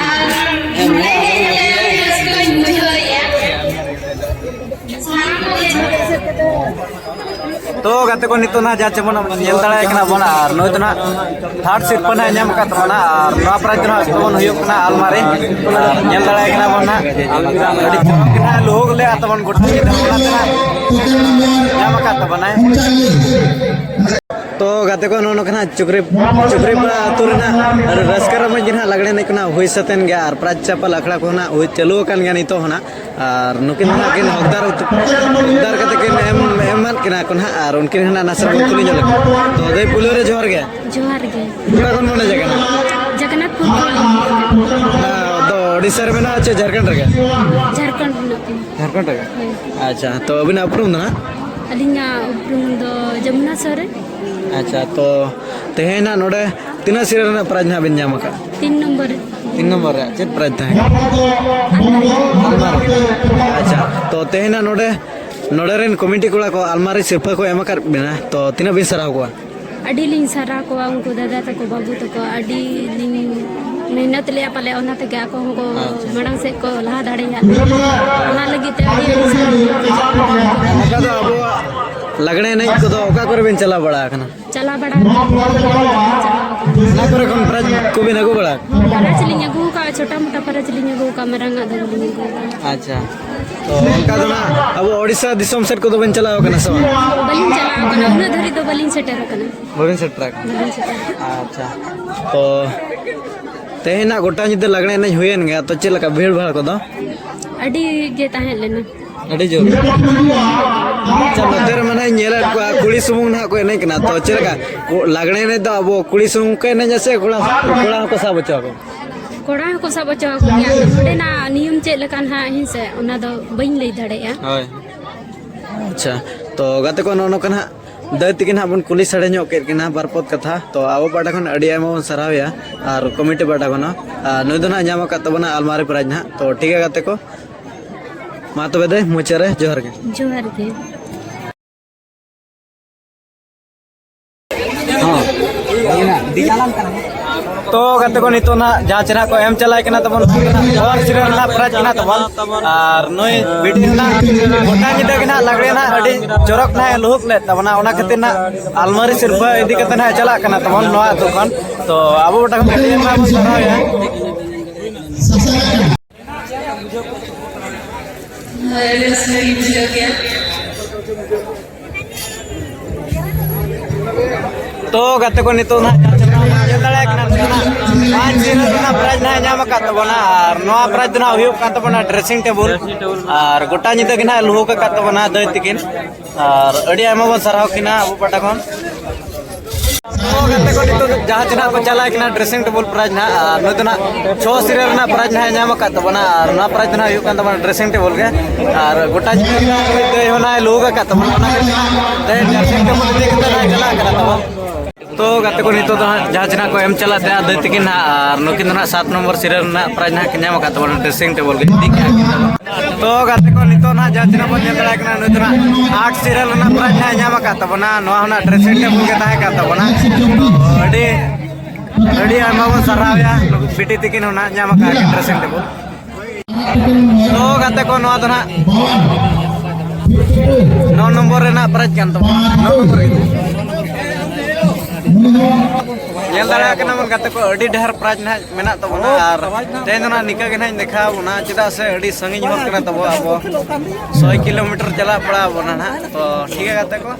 ᱟᱨ ᱱᱚᱰᱮ ᱦᱮᱡ ᱠᱟᱛᱮ ᱟᱹᱰᱤ ᱨᱟᱹᱥᱠᱟᱹᱧ ᱵᱩᱡᱷᱟᱹᱣᱮᱫᱼᱟ᱾ ᱥᱟᱱᱟᱢ ᱠᱚᱜᱮ ᱛᱚ ᱜᱟᱛᱮ ᱠᱚ, ᱱᱤᱛᱚᱜ ᱱᱟᱦᱟᱜ ᱡᱟᱦᱟᱸ ᱪᱮ ᱵᱚᱱ ᱧᱮᱞ ᱫᱟᱲᱮᱭᱟᱭ ᱠᱟᱱᱟ ᱵᱚᱱ, ᱟᱨ ᱱᱩᱭ ᱫᱚ ᱱᱟᱦᱟᱜ third ᱥᱤᱨᱯᱟᱹ ᱱᱟᱦᱟᱜ ᱧᱟᱢ ᱟᱠᱟᱫ ᱛᱟᱵᱚᱱᱟ, ᱟᱨ ᱱᱚᱣᱟ prize ᱫᱚ ᱱᱟᱦᱟᱜ ᱛᱟᱵᱚᱱ ᱦᱩᱭᱩᱜ ᱠᱟᱱᱟ ᱟᱞᱢᱟᱨᱤ᱾ ᱟᱨ ᱧᱮᱞ ᱫᱟᱲᱮᱭᱟᱭ ᱠᱟᱱᱟ ᱵᱚᱱ ᱱᱟᱦᱟᱜ, ᱟᱹᱰᱤ ᱪᱚᱨᱚᱠ ᱜᱮ ᱱᱟᱦᱟᱜ ᱞᱩᱦᱩᱠ ᱞᱮᱫᱼᱟ ᱛᱟᱵᱚᱱ, ᱜᱚᱴᱟ ᱧᱤᱫᱟᱹ ᱚᱱᱟ ᱛᱮ ᱱᱟᱦᱟᱜ ᱧᱟᱢ ᱟᱠᱟᱫ ᱛᱟᱵᱚᱱᱟᱭ᱾ ᱛᱚ ᱜᱟᱛᱮ ᱠᱚ, ᱱᱚᱜᱼᱚ ᱱᱚᱝᱠᱟ ᱱᱟᱦᱟᱜ ᱪᱩᱠᱨᱤ, ᱪᱩᱠᱨᱤᱯᱟᱲᱟ ᱟᱹᱛᱩ ᱨᱮᱱᱟᱜ ᱨᱟᱹᱥᱠᱟᱹ ᱨᱚᱢᱚᱡᱽ ᱜᱮ ᱱᱟᱦᱟᱜ ᱞᱟᱜᱽᱲᱮ ᱮᱱᱮᱡ ᱠᱚ ᱱᱟᱦᱟᱜ ᱦᱩᱭ ᱥᱟᱹᱛ ᱮᱱ ᱜᱮᱭᱟ, ᱟᱨ prize ᱪᱟᱯᱟᱞ ᱟᱠᱷᱲᱟ ᱠᱚ ᱱᱟᱦᱟᱜ ᱦᱩᱭ ᱪᱟᱹᱞᱩ ᱟᱠᱟᱱ ᱜᱮᱭᱟ ᱱᱤᱛᱚᱜ ᱦᱚᱸ ᱱᱟᱦᱟᱜ᱾ ᱟᱨ ᱱᱩᱠᱤᱱ ᱫᱚ ᱱᱟᱦᱟᱜ ᱠᱤᱱ ᱦᱚᱠᱫᱟᱨ, ᱦᱚᱠᱫᱟᱨ ᱠᱟᱛᱮ ᱠᱤᱱ ᱮᱢ, ᱮᱢᱟᱫ ᱠᱤᱱᱟ ᱠᱚ ᱱᱟᱦᱟᱜ, ᱟᱨ ᱩᱱᱠᱤᱱ ᱦᱚᱸ ᱱᱟᱦᱟᱜ ᱱᱟᱥᱮ ᱵᱚᱱ ᱠᱩᱞᱤ ᱧᱚᱜ ᱞᱮᱠᱤᱱ᱾ ᱛᱚ ᱫᱟᱹᱭ, ᱯᱩᱭᱞᱩ ᱨᱮ ᱡᱚᱦᱟᱨ ᱜᱮ᱾ ᱡᱚᱦᱟᱨ ᱜᱮ᱾ ᱚᱠᱟ ᱠᱷᱚᱱ ᱵᱚᱱ ᱦᱮᱡ ᱟᱠᱟᱱᱟ? ᱡᱚᱜᱚᱱᱱᱟᱛᱷᱯᱩᱨ ᱠᱷᱚᱱ᱾ ᱚᱱᱟ ᱫᱚ ᱳᱰᱤᱥᱟ ᱨᱮ ᱢᱮᱱᱟᱜᱼᱟ ᱪᱮ ᱡᱷᱟᱲᱠᱷᱚᱸᱰ ᱨᱮᱜᱮ? ᱡᱷᱟᱲᱠᱷᱚᱸᱰ ᱨᱮᱱᱟᱜ ᱠᱟᱱᱟ᱾ ᱡᱷᱟᱲᱠᱷᱚᱸᱰ ᱨᱮᱜᱮ? ᱦᱳᱭ᱾ ᱟᱪᱪᱷᱟ, ᱛᱚ ᱟᱹᱵᱤᱱᱟᱜ ᱩᱯᱨᱩᱢ ᱫᱚ ᱱᱟᱦᱟᱜ? ᱟᱹᱞᱤᱧᱟᱜ ᱩᱯᱨᱩᱢ ᱫᱚ ᱡᱚᱢᱩᱱᱟ ᱥᱚᱨᱮᱱ᱾ ᱟᱪᱪᱷᱟ, ᱛᱚ ᱛᱮᱦᱮᱧ ᱱᱟᱦᱟᱜ ᱱᱚᱰᱮ ᱛᱤᱱᱟᱹᱜ ᱥᱤᱨᱟᱹ ᱨᱮᱱᱟᱜ prize ᱱᱟᱦᱟᱜ ᱵᱤᱱ ᱧᱟᱢ ᱟᱠᱟᱫᱼᱟ? ᱛᱤᱱ ᱱᱚᱢᱵᱚᱨ ᱨᱮ᱾ ᱛᱤᱱ ᱱᱚᱢᱵᱚᱨ ᱨᱮᱭᱟᱜ ᱪᱮᱫ prize ᱛᱟᱦᱮᱸ ᱠᱟᱱᱟ? ᱟᱞᱢᱟᱨᱤ᱾ ᱟᱞᱢᱟᱨᱤ᱾ ᱟᱪᱪᱷᱟ, ᱛᱚ ᱛᱮᱦᱮᱧ ᱱᱟᱦᱟᱜ ᱱᱚᱰᱮ, ᱱᱚᱰᱮ ᱨᱮᱱ committee ᱠᱚᱲᱟ ᱠᱚ ᱟᱞᱢᱟᱨᱤ ᱥᱤᱨᱯᱟᱹ ᱠᱚ ᱮᱢ ᱟᱠᱟᱫ ᱵᱮᱱᱟ, ᱛᱚ ᱛᱤᱱᱟᱹᱜ ᱵᱤᱱ ᱥᱟᱨᱦᱟᱣ ᱠᱚᱣᱟ? ᱟᱹᱰᱤ ᱞᱤᱧ ᱥᱟᱨᱦᱟᱣ ᱠᱚᱣᱟ ᱩᱱᱠᱩ ᱫᱟᱫᱟ ᱛᱟᱠᱚ, ᱵᱟᱹᱵᱩ ᱛᱟᱠᱚ, ᱟᱹᱰᱤ ᱞᱤᱧ ᱢᱮᱦᱱᱚᱛ ᱞᱮᱜᱼᱟ ᱯᱟᱞᱮ, ᱚᱱᱟ ᱛᱮᱜᱮ ᱟᱠᱚ ᱦᱚᱸᱠᱚ ᱟᱪᱪᱷᱟ᱾ ᱢᱟᱲᱟᱝ ᱥᱮᱫ ᱠᱚ ᱞᱟᱦᱟ ᱫᱟᱲᱮᱭᱟᱜ᱾ ᱚᱱᱟ ᱞᱟᱹᱜᱤᱫ ᱛᱮ ᱟᱹᱰᱤ ᱟᱹᱰᱤ ᱥᱟᱨᱦᱟᱣ᱾ ᱚᱱᱠᱟ ᱫᱚ ᱟᱵᱚᱣᱟᱜ ᱞᱟᱜᱽᱲᱮ ᱮᱱᱮᱡ ᱠᱚᱫᱚ ᱚᱠᱟ ᱠᱚᱨᱮ ᱵᱤᱱ ᱪᱟᱞᱟᱣ ᱵᱟᱲᱟ ᱟᱠᱟᱱᱟ? ᱪᱟᱞᱟᱣ ᱵᱟᱲᱟ ᱟᱠᱟᱱᱟ᱾ ᱪᱟᱞᱟᱣ ᱟᱠᱟᱱᱟ᱾ ᱚᱱᱟ ᱠᱚᱨᱮ ᱠᱷᱚᱱ prize ᱠᱚᱵᱤᱱ ᱟᱹᱜᱩ ᱵᱟᱲᱟ ᱟᱠᱟᱫᱟ? Prize ᱞᱤᱧ ᱟᱹᱜᱩ ᱟᱠᱟᱫᱼᱟ, ᱪᱷᱳᱴᱟ ᱢᱳᱴᱟ prize ᱞᱤᱧ ᱟᱹᱜᱩ ᱟᱠᱟᱫᱼᱟ, ᱢᱟᱨᱟᱝ ᱟᱜ ᱫᱚ ᱵᱟᱹᱞᱤᱧ ᱟᱹᱜᱩ ᱟᱠᱟᱫᱼᱟ᱾ ᱟᱪᱪᱷᱟ, ᱛᱚ ᱚᱱᱠᱟ ᱫᱚ ᱱᱟᱜ ᱟᱵᱚ ᱳᱰᱤᱥᱟ ᱫᱤᱥᱚᱢ ᱥᱮᱫ ᱠᱚᱫᱚ ᱵᱮᱱ ᱪᱟᱞᱟᱣ ᱟᱠᱟᱱᱟ ᱥᱮ ᱵᱟᱝ? ᱵᱟᱹᱞᱤᱧ ᱪᱟᱞᱟᱣ ᱟᱠᱟᱱᱟ, ᱩᱱᱟᱹᱜ ᱫᱷᱟᱹᱨᱤᱡ ᱫᱚ ᱵᱟᱹᱞᱤᱧ ᱥᱮᱴᱮᱨ ᱟᱠᱟᱱᱟ᱾ ᱵᱟᱹᱵᱤᱱ ᱥᱮᱴᱮᱨ ᱟᱠᱟᱱᱟ? ᱵᱟᱹᱞᱤᱧ ᱥᱮᱴᱮᱨ ᱟᱠᱟᱱᱟ᱾ ᱟᱪᱪᱷᱟ, ᱛᱚ ᱛᱮᱦᱮᱧᱟᱜ ᱜᱚᱴᱟ ᱧᱤᱫᱟᱹ ᱞᱟᱜᱽᱲᱮ ᱮᱱᱮᱡ ᱦᱩᱭᱮᱱ ᱜᱮᱭᱟ, ᱛᱚ ᱪᱮᱫ ᱞᱮᱠᱟ ᱵᱷᱤᱲ ᱵᱷᱟᱲ ᱠᱚᱫᱚ? ᱟᱹᱰᱤ ᱜᱮ ᱛᱟᱦᱮᱸ ᱞᱮᱱᱟ᱾ ᱟᱹᱰᱤ ᱡᱳᱨ᱾ ᱟᱪᱪᱷᱟ, ᱱᱚᱛᱮ ᱨᱮ ᱢᱟᱱᱮ ᱧᱮᱞᱮᱫ ᱠᱚᱣᱟ ᱠᱩᱲᱤ ᱥᱩᱢᱩᱝ ᱱᱟᱦᱟᱜ ᱠᱚ ᱮᱱᱮᱡ ᱠᱟᱱᱟ᱾ ᱛᱚ ᱪᱮᱫ ᱞᱮᱠᱟ ᱞᱟᱜᱽᱲᱮ ᱮᱱᱮᱡ ᱫᱚ ᱟᱵᱚ ᱠᱩᱲᱤ ᱥᱩᱢᱩᱝ ᱠᱚ ᱮᱱᱮᱡᱟ ᱥᱮ ᱠᱚᱲᱟ, ᱠᱚᱲᱟ ᱦᱚᱸᱠᱚ ᱥᱟᱵ ᱦᱚᱪᱚ ᱟᱠᱚ? ᱠᱚᱲᱟ ᱦᱚᱸᱠᱚ ᱥᱟᱵ ᱦᱚᱪᱚ ᱟᱠᱚ ᱜᱮᱭᱟ᱾ ᱚᱸᱰᱮᱱᱟᱜ ᱱᱤᱭᱚᱢ ᱪᱮᱫ ᱞᱮᱠᱟ ᱱᱟᱦᱟᱜ, ᱦᱮᱸ ᱥᱮ, ᱚᱱᱟ ᱫᱚ ᱵᱟᱹᱧ ᱞᱟᱹᱭ ᱫᱟᱲᱮᱭᱟᱜᱼᱟ᱾ ᱦᱳᱭ᱾ ᱟᱪᱪᱷᱟ, ᱛᱚ ᱜᱟᱛᱮ ᱠᱚ, ᱱᱚᱜᱼᱚ ᱱᱚᱝᱠᱟ ᱱᱟᱦᱟᱜ ᱫᱟᱹᱭ ᱛᱤᱠᱤᱱ ᱦᱟᱸᱜ ᱵᱚᱱ ᱠᱩᱞᱤ ᱥᱟᱰᱮ ᱧᱚᱜ ᱠᱮᱫ ᱠᱤᱱᱟ ᱵᱟᱨ ᱯᱚᱫ ᱠᱟᱛᱷᱟ᱾ ᱛᱚ ᱟᱵᱚ ᱯᱟᱦᱴᱟ ᱠᱷᱚᱱ ᱟᱹᱰᱤ ᱟᱭᱢᱟ ᱵᱚᱱ ᱥᱟᱨᱦᱟᱣᱮᱭᱟ ᱟᱨ ᱠᱚᱢᱤᱴᱤ ᱯᱟᱦᱴᱟ ᱠᱷᱚᱱ ᱦᱚᱸ᱾ ᱟᱨ ᱱᱩᱭ ᱫᱚ ᱱᱟᱦᱟᱜ ᱧᱟᱢ ᱟᱠᱟᱫ ᱛᱟᱵᱚᱱᱟ ᱟᱞᱢᱟᱨᱤ ᱯᱨᱟᱭᱤᱡᱽ ᱱᱟᱦᱟᱜ᱾ ᱛᱚ ᱴᱷᱤᱠ ᱜᱮᱭᱟ ᱜᱟᱛᱮ ᱠᱚ, ᱢᱟ ᱛᱚᱵᱮ ᱫᱟᱹᱭ ᱢᱩᱪᱟᱹᱫ ᱨᱮ ᱡᱚᱦᱟᱨ ᱜᱮ᱾ ᱡᱚᱦᱟᱨ ᱜᱮ᱾ ᱛᱚ ᱜᱟᱛᱮ ᱠᱚ, ᱱᱤᱛᱚᱜ ᱱᱟᱜ ᱡᱟᱦᱟᱸ ᱪᱮ ᱱᱟᱜ ᱠᱚ ᱮᱢ ᱪᱟᱞᱟᱭ ᱠᱟᱱᱟ ᱛᱟᱵᱚᱱ, ᱯᱷᱳᱨ ᱥᱤᱨᱤᱭᱟᱞ ᱨᱮᱱᱟᱜ ᱯᱨᱟᱭᱤᱡᱽ ᱠᱟᱱᱟ ᱛᱟᱵᱚᱱ᱾ ᱟᱨ ᱱᱩᱭ ᱵᱤᱴᱤ ᱨᱮᱱᱟᱜ ᱜᱚᱴᱟ ᱧᱤᱫᱟᱹ ᱜᱮ ᱱᱟᱜ ᱞᱟᱜᱽᱲᱮ ᱱᱟᱜ ᱟᱹᱰᱤ ᱪᱚᱨᱚᱠ ᱱᱟᱜ ᱮ ᱞᱩᱦᱩᱠ ᱞᱮᱫ ᱛᱟᱵᱚᱱᱟ, ᱚᱱᱟ ᱠᱷᱟᱹᱛᱤᱨ ᱱᱟᱜ ᱟᱞᱢᱟᱨᱤ ᱥᱤᱨᱯᱷᱟᱹ ᱤᱫᱤ ᱠᱟᱛᱮ ᱱᱟᱜ ᱪᱟᱞᱟᱜ ᱠᱟᱱᱟ ᱛᱟᱵᱚᱱ ᱱᱚᱣᱟ ᱟᱹᱛᱩ ᱠᱷᱚᱱ᱾ ᱛᱚ ᱟᱵᱚ ᱜᱚᱴᱟ ᱠᱷᱚᱱ ᱟᱹᱰᱤ ᱟᱭᱢᱟ ᱵᱚᱱ ᱥᱟᱨᱦᱟᱣᱮᱭᱟ᱾ ᱦᱳᱭ, ᱟᱹᱰᱤ ᱨᱟᱹᱥᱠᱟᱹ ᱜᱤᱧ ᱵᱩᱡᱷᱟᱹᱣ ᱠᱮᱜᱼᱟ᱾ ᱛᱚ ᱜᱟᱛᱮ ᱠᱚ, ᱱᱤᱛᱚᱜ ᱱᱟᱦᱟᱜ ᱡᱟᱦᱟᱸ ᱪᱮ ᱱᱟᱦᱟᱜ ᱧᱮᱞ ᱫᱟᱲᱮᱭᱟᱜ ᱠᱟᱱᱟ, ᱱᱤᱛᱚᱜ ᱱᱟᱦᱟᱜ ᱯᱟᱸᱪ ᱥᱤᱨᱟᱹ ᱨᱮᱱᱟᱜ ᱯᱨᱟᱭᱤᱡᱽ ᱱᱟᱦᱟᱜ ᱧᱟᱢ ᱟᱠᱟᱫ ᱛᱟᱵᱚᱱᱟ᱾ ᱟᱨ ᱱᱚᱣᱟ ᱯᱨᱟᱭᱤᱡᱽ ᱫᱚ ᱱᱟᱦᱟᱜ ᱦᱩᱭᱩᱜ ᱠᱟᱱ ᱛᱟᱵᱚᱱᱟ ᱰᱨᱮᱥᱤᱝ ᱴᱮᱵᱩᱞ᱾ ᱟᱨ ᱜᱚᱴᱟ ᱧᱤᱫᱟᱹ ᱜᱮ ᱱᱟᱦᱟᱜ ᱞᱩᱦᱩᱠ ᱟᱠᱟᱫ ᱛᱟᱵᱚᱱᱟ ᱫᱟᱹᱭ ᱛᱤᱠᱤᱱ᱾ ᱟᱨ ᱟᱹᱰᱤ ᱟᱭᱢᱟ ᱵᱚᱱ ᱥᱟᱨᱦᱟᱣ ᱠᱤᱱᱟ ᱟᱵᱚ ᱯᱟᱦᱴᱟ ᱠᱷᱚᱱ᱾ ᱛᱚ ᱜᱟᱛᱮ ᱠᱚ, ᱱᱤᱛᱚᱜ ᱡᱟᱦᱟᱸ ᱪᱮ ᱱᱟᱦᱟᱜ ᱠᱚ ᱪᱟᱞᱟᱜ ᱠᱟᱱᱟ ᱰᱨᱮᱥᱤᱝ ᱴᱮᱵᱩᱞ ᱯᱨᱟᱭᱤᱡᱽ ᱱᱟᱦᱟᱜ, ᱟᱨ ᱱᱩᱭ ᱫᱚ ᱱᱟᱦᱟᱜ ᱪᱷᱚ ᱥᱤᱨᱟᱹ ᱨᱮᱱᱟᱜ ᱯᱨᱟᱭᱤᱡᱽ ᱱᱟᱦᱟᱜ ᱮ ᱧᱟᱢ ᱟᱠᱟᱫ ᱛᱟᱵᱚᱱᱟ, ᱟᱨ ᱱᱚᱣᱟ ᱯᱨᱟᱭᱤᱡᱽ ᱫᱚ ᱱᱟᱦᱟᱜ ᱦᱩᱭᱩᱜ ᱠᱟᱱ ᱛᱟᱵᱚᱱᱟ ᱰᱨᱮᱥᱤᱝ ᱴᱮᱵᱩᱞ ᱜᱮ᱾ ᱟᱨ ᱜᱚᱴᱟ ᱧᱤᱫᱟᱹ ᱱᱟᱦᱟᱜ ᱫᱟᱹᱭ ᱦᱚᱸ ᱱᱟᱦᱟᱜ ᱞᱩᱦᱩᱠ ᱟᱠᱟᱫ ᱛᱟᱵᱚᱱᱟ, ᱚᱱᱟ ᱠᱷᱟᱹᱛᱤᱨ ᱱᱟᱦᱟᱜ ᱛᱮᱦᱮᱧ ᱰᱨᱮᱥᱤᱝ ᱴᱮᱵᱩᱞ ᱤᱫᱤ ᱠᱟᱛᱮ ᱱᱟᱦᱟᱜ ᱪᱟᱞᱟᱜ ᱠᱟᱱᱟ ᱛᱟᱵᱚᱱ᱾ ᱛᱚ ᱜᱟᱛᱮ ᱠᱚ, ᱱᱤᱛᱚᱜ ᱫᱚ ᱦᱟᱸᱜ ᱡᱟᱦᱟᱸ ᱪᱮ ᱱᱟᱦᱟᱜ ᱠᱚ ᱮᱢ ᱪᱟᱞᱟᱜ ᱛᱮ ᱫᱟᱹᱭ ᱛᱤᱠᱤᱱ ᱱᱟᱦᱟᱜ, ᱟᱨ ᱱᱩᱠᱤᱱ ᱫᱚ ᱱᱟᱦᱟᱜ ᱥᱟᱛ ᱱᱚᱢᱵᱚᱨ ᱥᱤᱨᱤᱭᱟᱞ ᱨᱮᱱᱟᱜ ᱯᱨᱟᱭᱤᱡᱽ ᱱᱟᱦᱟᱜ ᱠᱤᱱ ᱧᱟᱢ ᱟᱠᱟᱫ ᱛᱟᱵᱚᱱᱟ, ᱰᱨᱮᱥᱤᱝ ᱴᱮᱵᱩᱞ ᱜᱮ ᱤᱫᱤ ᱠᱮᱜᱼᱟ ᱠᱤᱱ ᱛᱟᱵᱚᱱ᱾ ᱛᱚ ᱜᱟᱛᱮ ᱠᱚ, ᱱᱤᱛᱚᱜ ᱱᱟᱦᱟᱜ ᱡᱟᱦᱟᱸ ᱪᱮ ᱱᱟᱦᱟᱜ ᱵᱚᱱ ᱧᱮᱞ ᱫᱟᱲᱮᱭᱟᱜ ᱠᱟᱱᱟ, ᱱᱩᱭ ᱫᱚ ᱱᱟᱦᱟᱜ ᱟᱴ ᱥᱤᱨᱤᱭᱟᱞ ᱨᱮᱱᱟᱜ ᱯᱨᱟᱭᱤᱡᱽ ᱱᱟᱦᱟᱜ ᱧᱟᱢ ᱟᱠᱟᱫ ᱛᱟᱵᱚᱱᱟ᱾ ᱱᱚᱣᱟ ᱦᱚᱸ ᱱᱟᱦᱟᱜ ᱰᱨᱮᱥᱤᱝ ᱴᱮᱵᱩᱞ ᱜᱮ ᱛᱟᱦᱮᱸ ᱠᱟᱱ ᱛᱟᱵᱚᱱᱟ᱾ ᱛᱚ ᱟᱹᱰᱤ, ᱟᱹᱰᱤ ᱟᱭᱢᱟ ᱵᱚᱱ ᱥᱟᱨᱦᱟᱣᱮᱭᱟ ᱱᱩᱠᱩ ᱵᱤᱴᱤ ᱛᱤᱠᱤᱱ ᱦᱚᱸ ᱱᱟᱦᱟᱜ ᱧᱟᱢ ᱟᱠᱟᱫ ᱠᱤᱱ ᱰᱨᱮᱥᱤᱝ ᱴᱮᱵᱩᱞ᱾ ᱛᱚ ᱜᱟᱛᱮ ᱠᱚ, ᱱᱚᱣᱟ ᱫᱚ ᱱᱟᱦᱟᱜ ᱱᱚ ᱱᱚᱢᱵᱚᱨ ᱨᱮᱱᱟᱜ ᱯᱨᱟᱭᱤᱡᱽ ᱠᱟᱱ ᱛᱟᱵᱚᱱᱟ, ᱱᱚ ᱱᱚᱢᱵᱚᱨ ᱨᱮ᱾ ᱧᱮᱞ ᱫᱟᱲᱮᱭᱟᱜ ᱠᱟᱱᱟ ᱵᱚᱱ ᱜᱟᱛᱮ ᱠᱚ, ᱟᱹᱰᱤ ᱰᱷᱮᱨ ᱯᱨᱟᱭᱤᱡᱽ ᱱᱟᱦᱟᱜ ᱢᱮᱱᱟᱜ ᱛᱟᱵᱚᱱᱟ᱾ ᱟᱨ ᱛᱮᱦᱮᱧ ᱫᱚ ᱱᱟᱦᱟᱜ ᱱᱤᱝᱠᱟᱹ ᱜᱮ ᱱᱟᱦᱟᱜ ᱤᱧ ᱫᱮᱠᱷᱟᱣ ᱵᱚᱱᱟ, ᱪᱮᱫᱟᱜ ᱥᱮ ᱟᱹᱰᱤ ᱥᱟᱺᱜᱤᱧ ᱦᱚᱨ ᱠᱟᱱᱟ ᱛᱟᱵᱚ, ᱟᱵᱚ ᱥᱚᱭ ᱠᱤᱞᱳᱢᱤᱴᱟᱨ ᱪᱟᱞᱟᱜ ᱯᱟᱲᱟᱣ ᱟᱵᱚᱱᱟ ᱱᱟᱦᱟᱜ᱾ ᱛᱚ ᱴᱷᱤᱠ ᱜᱮᱭᱟ ᱜᱟᱛᱮ ᱠᱚ᱾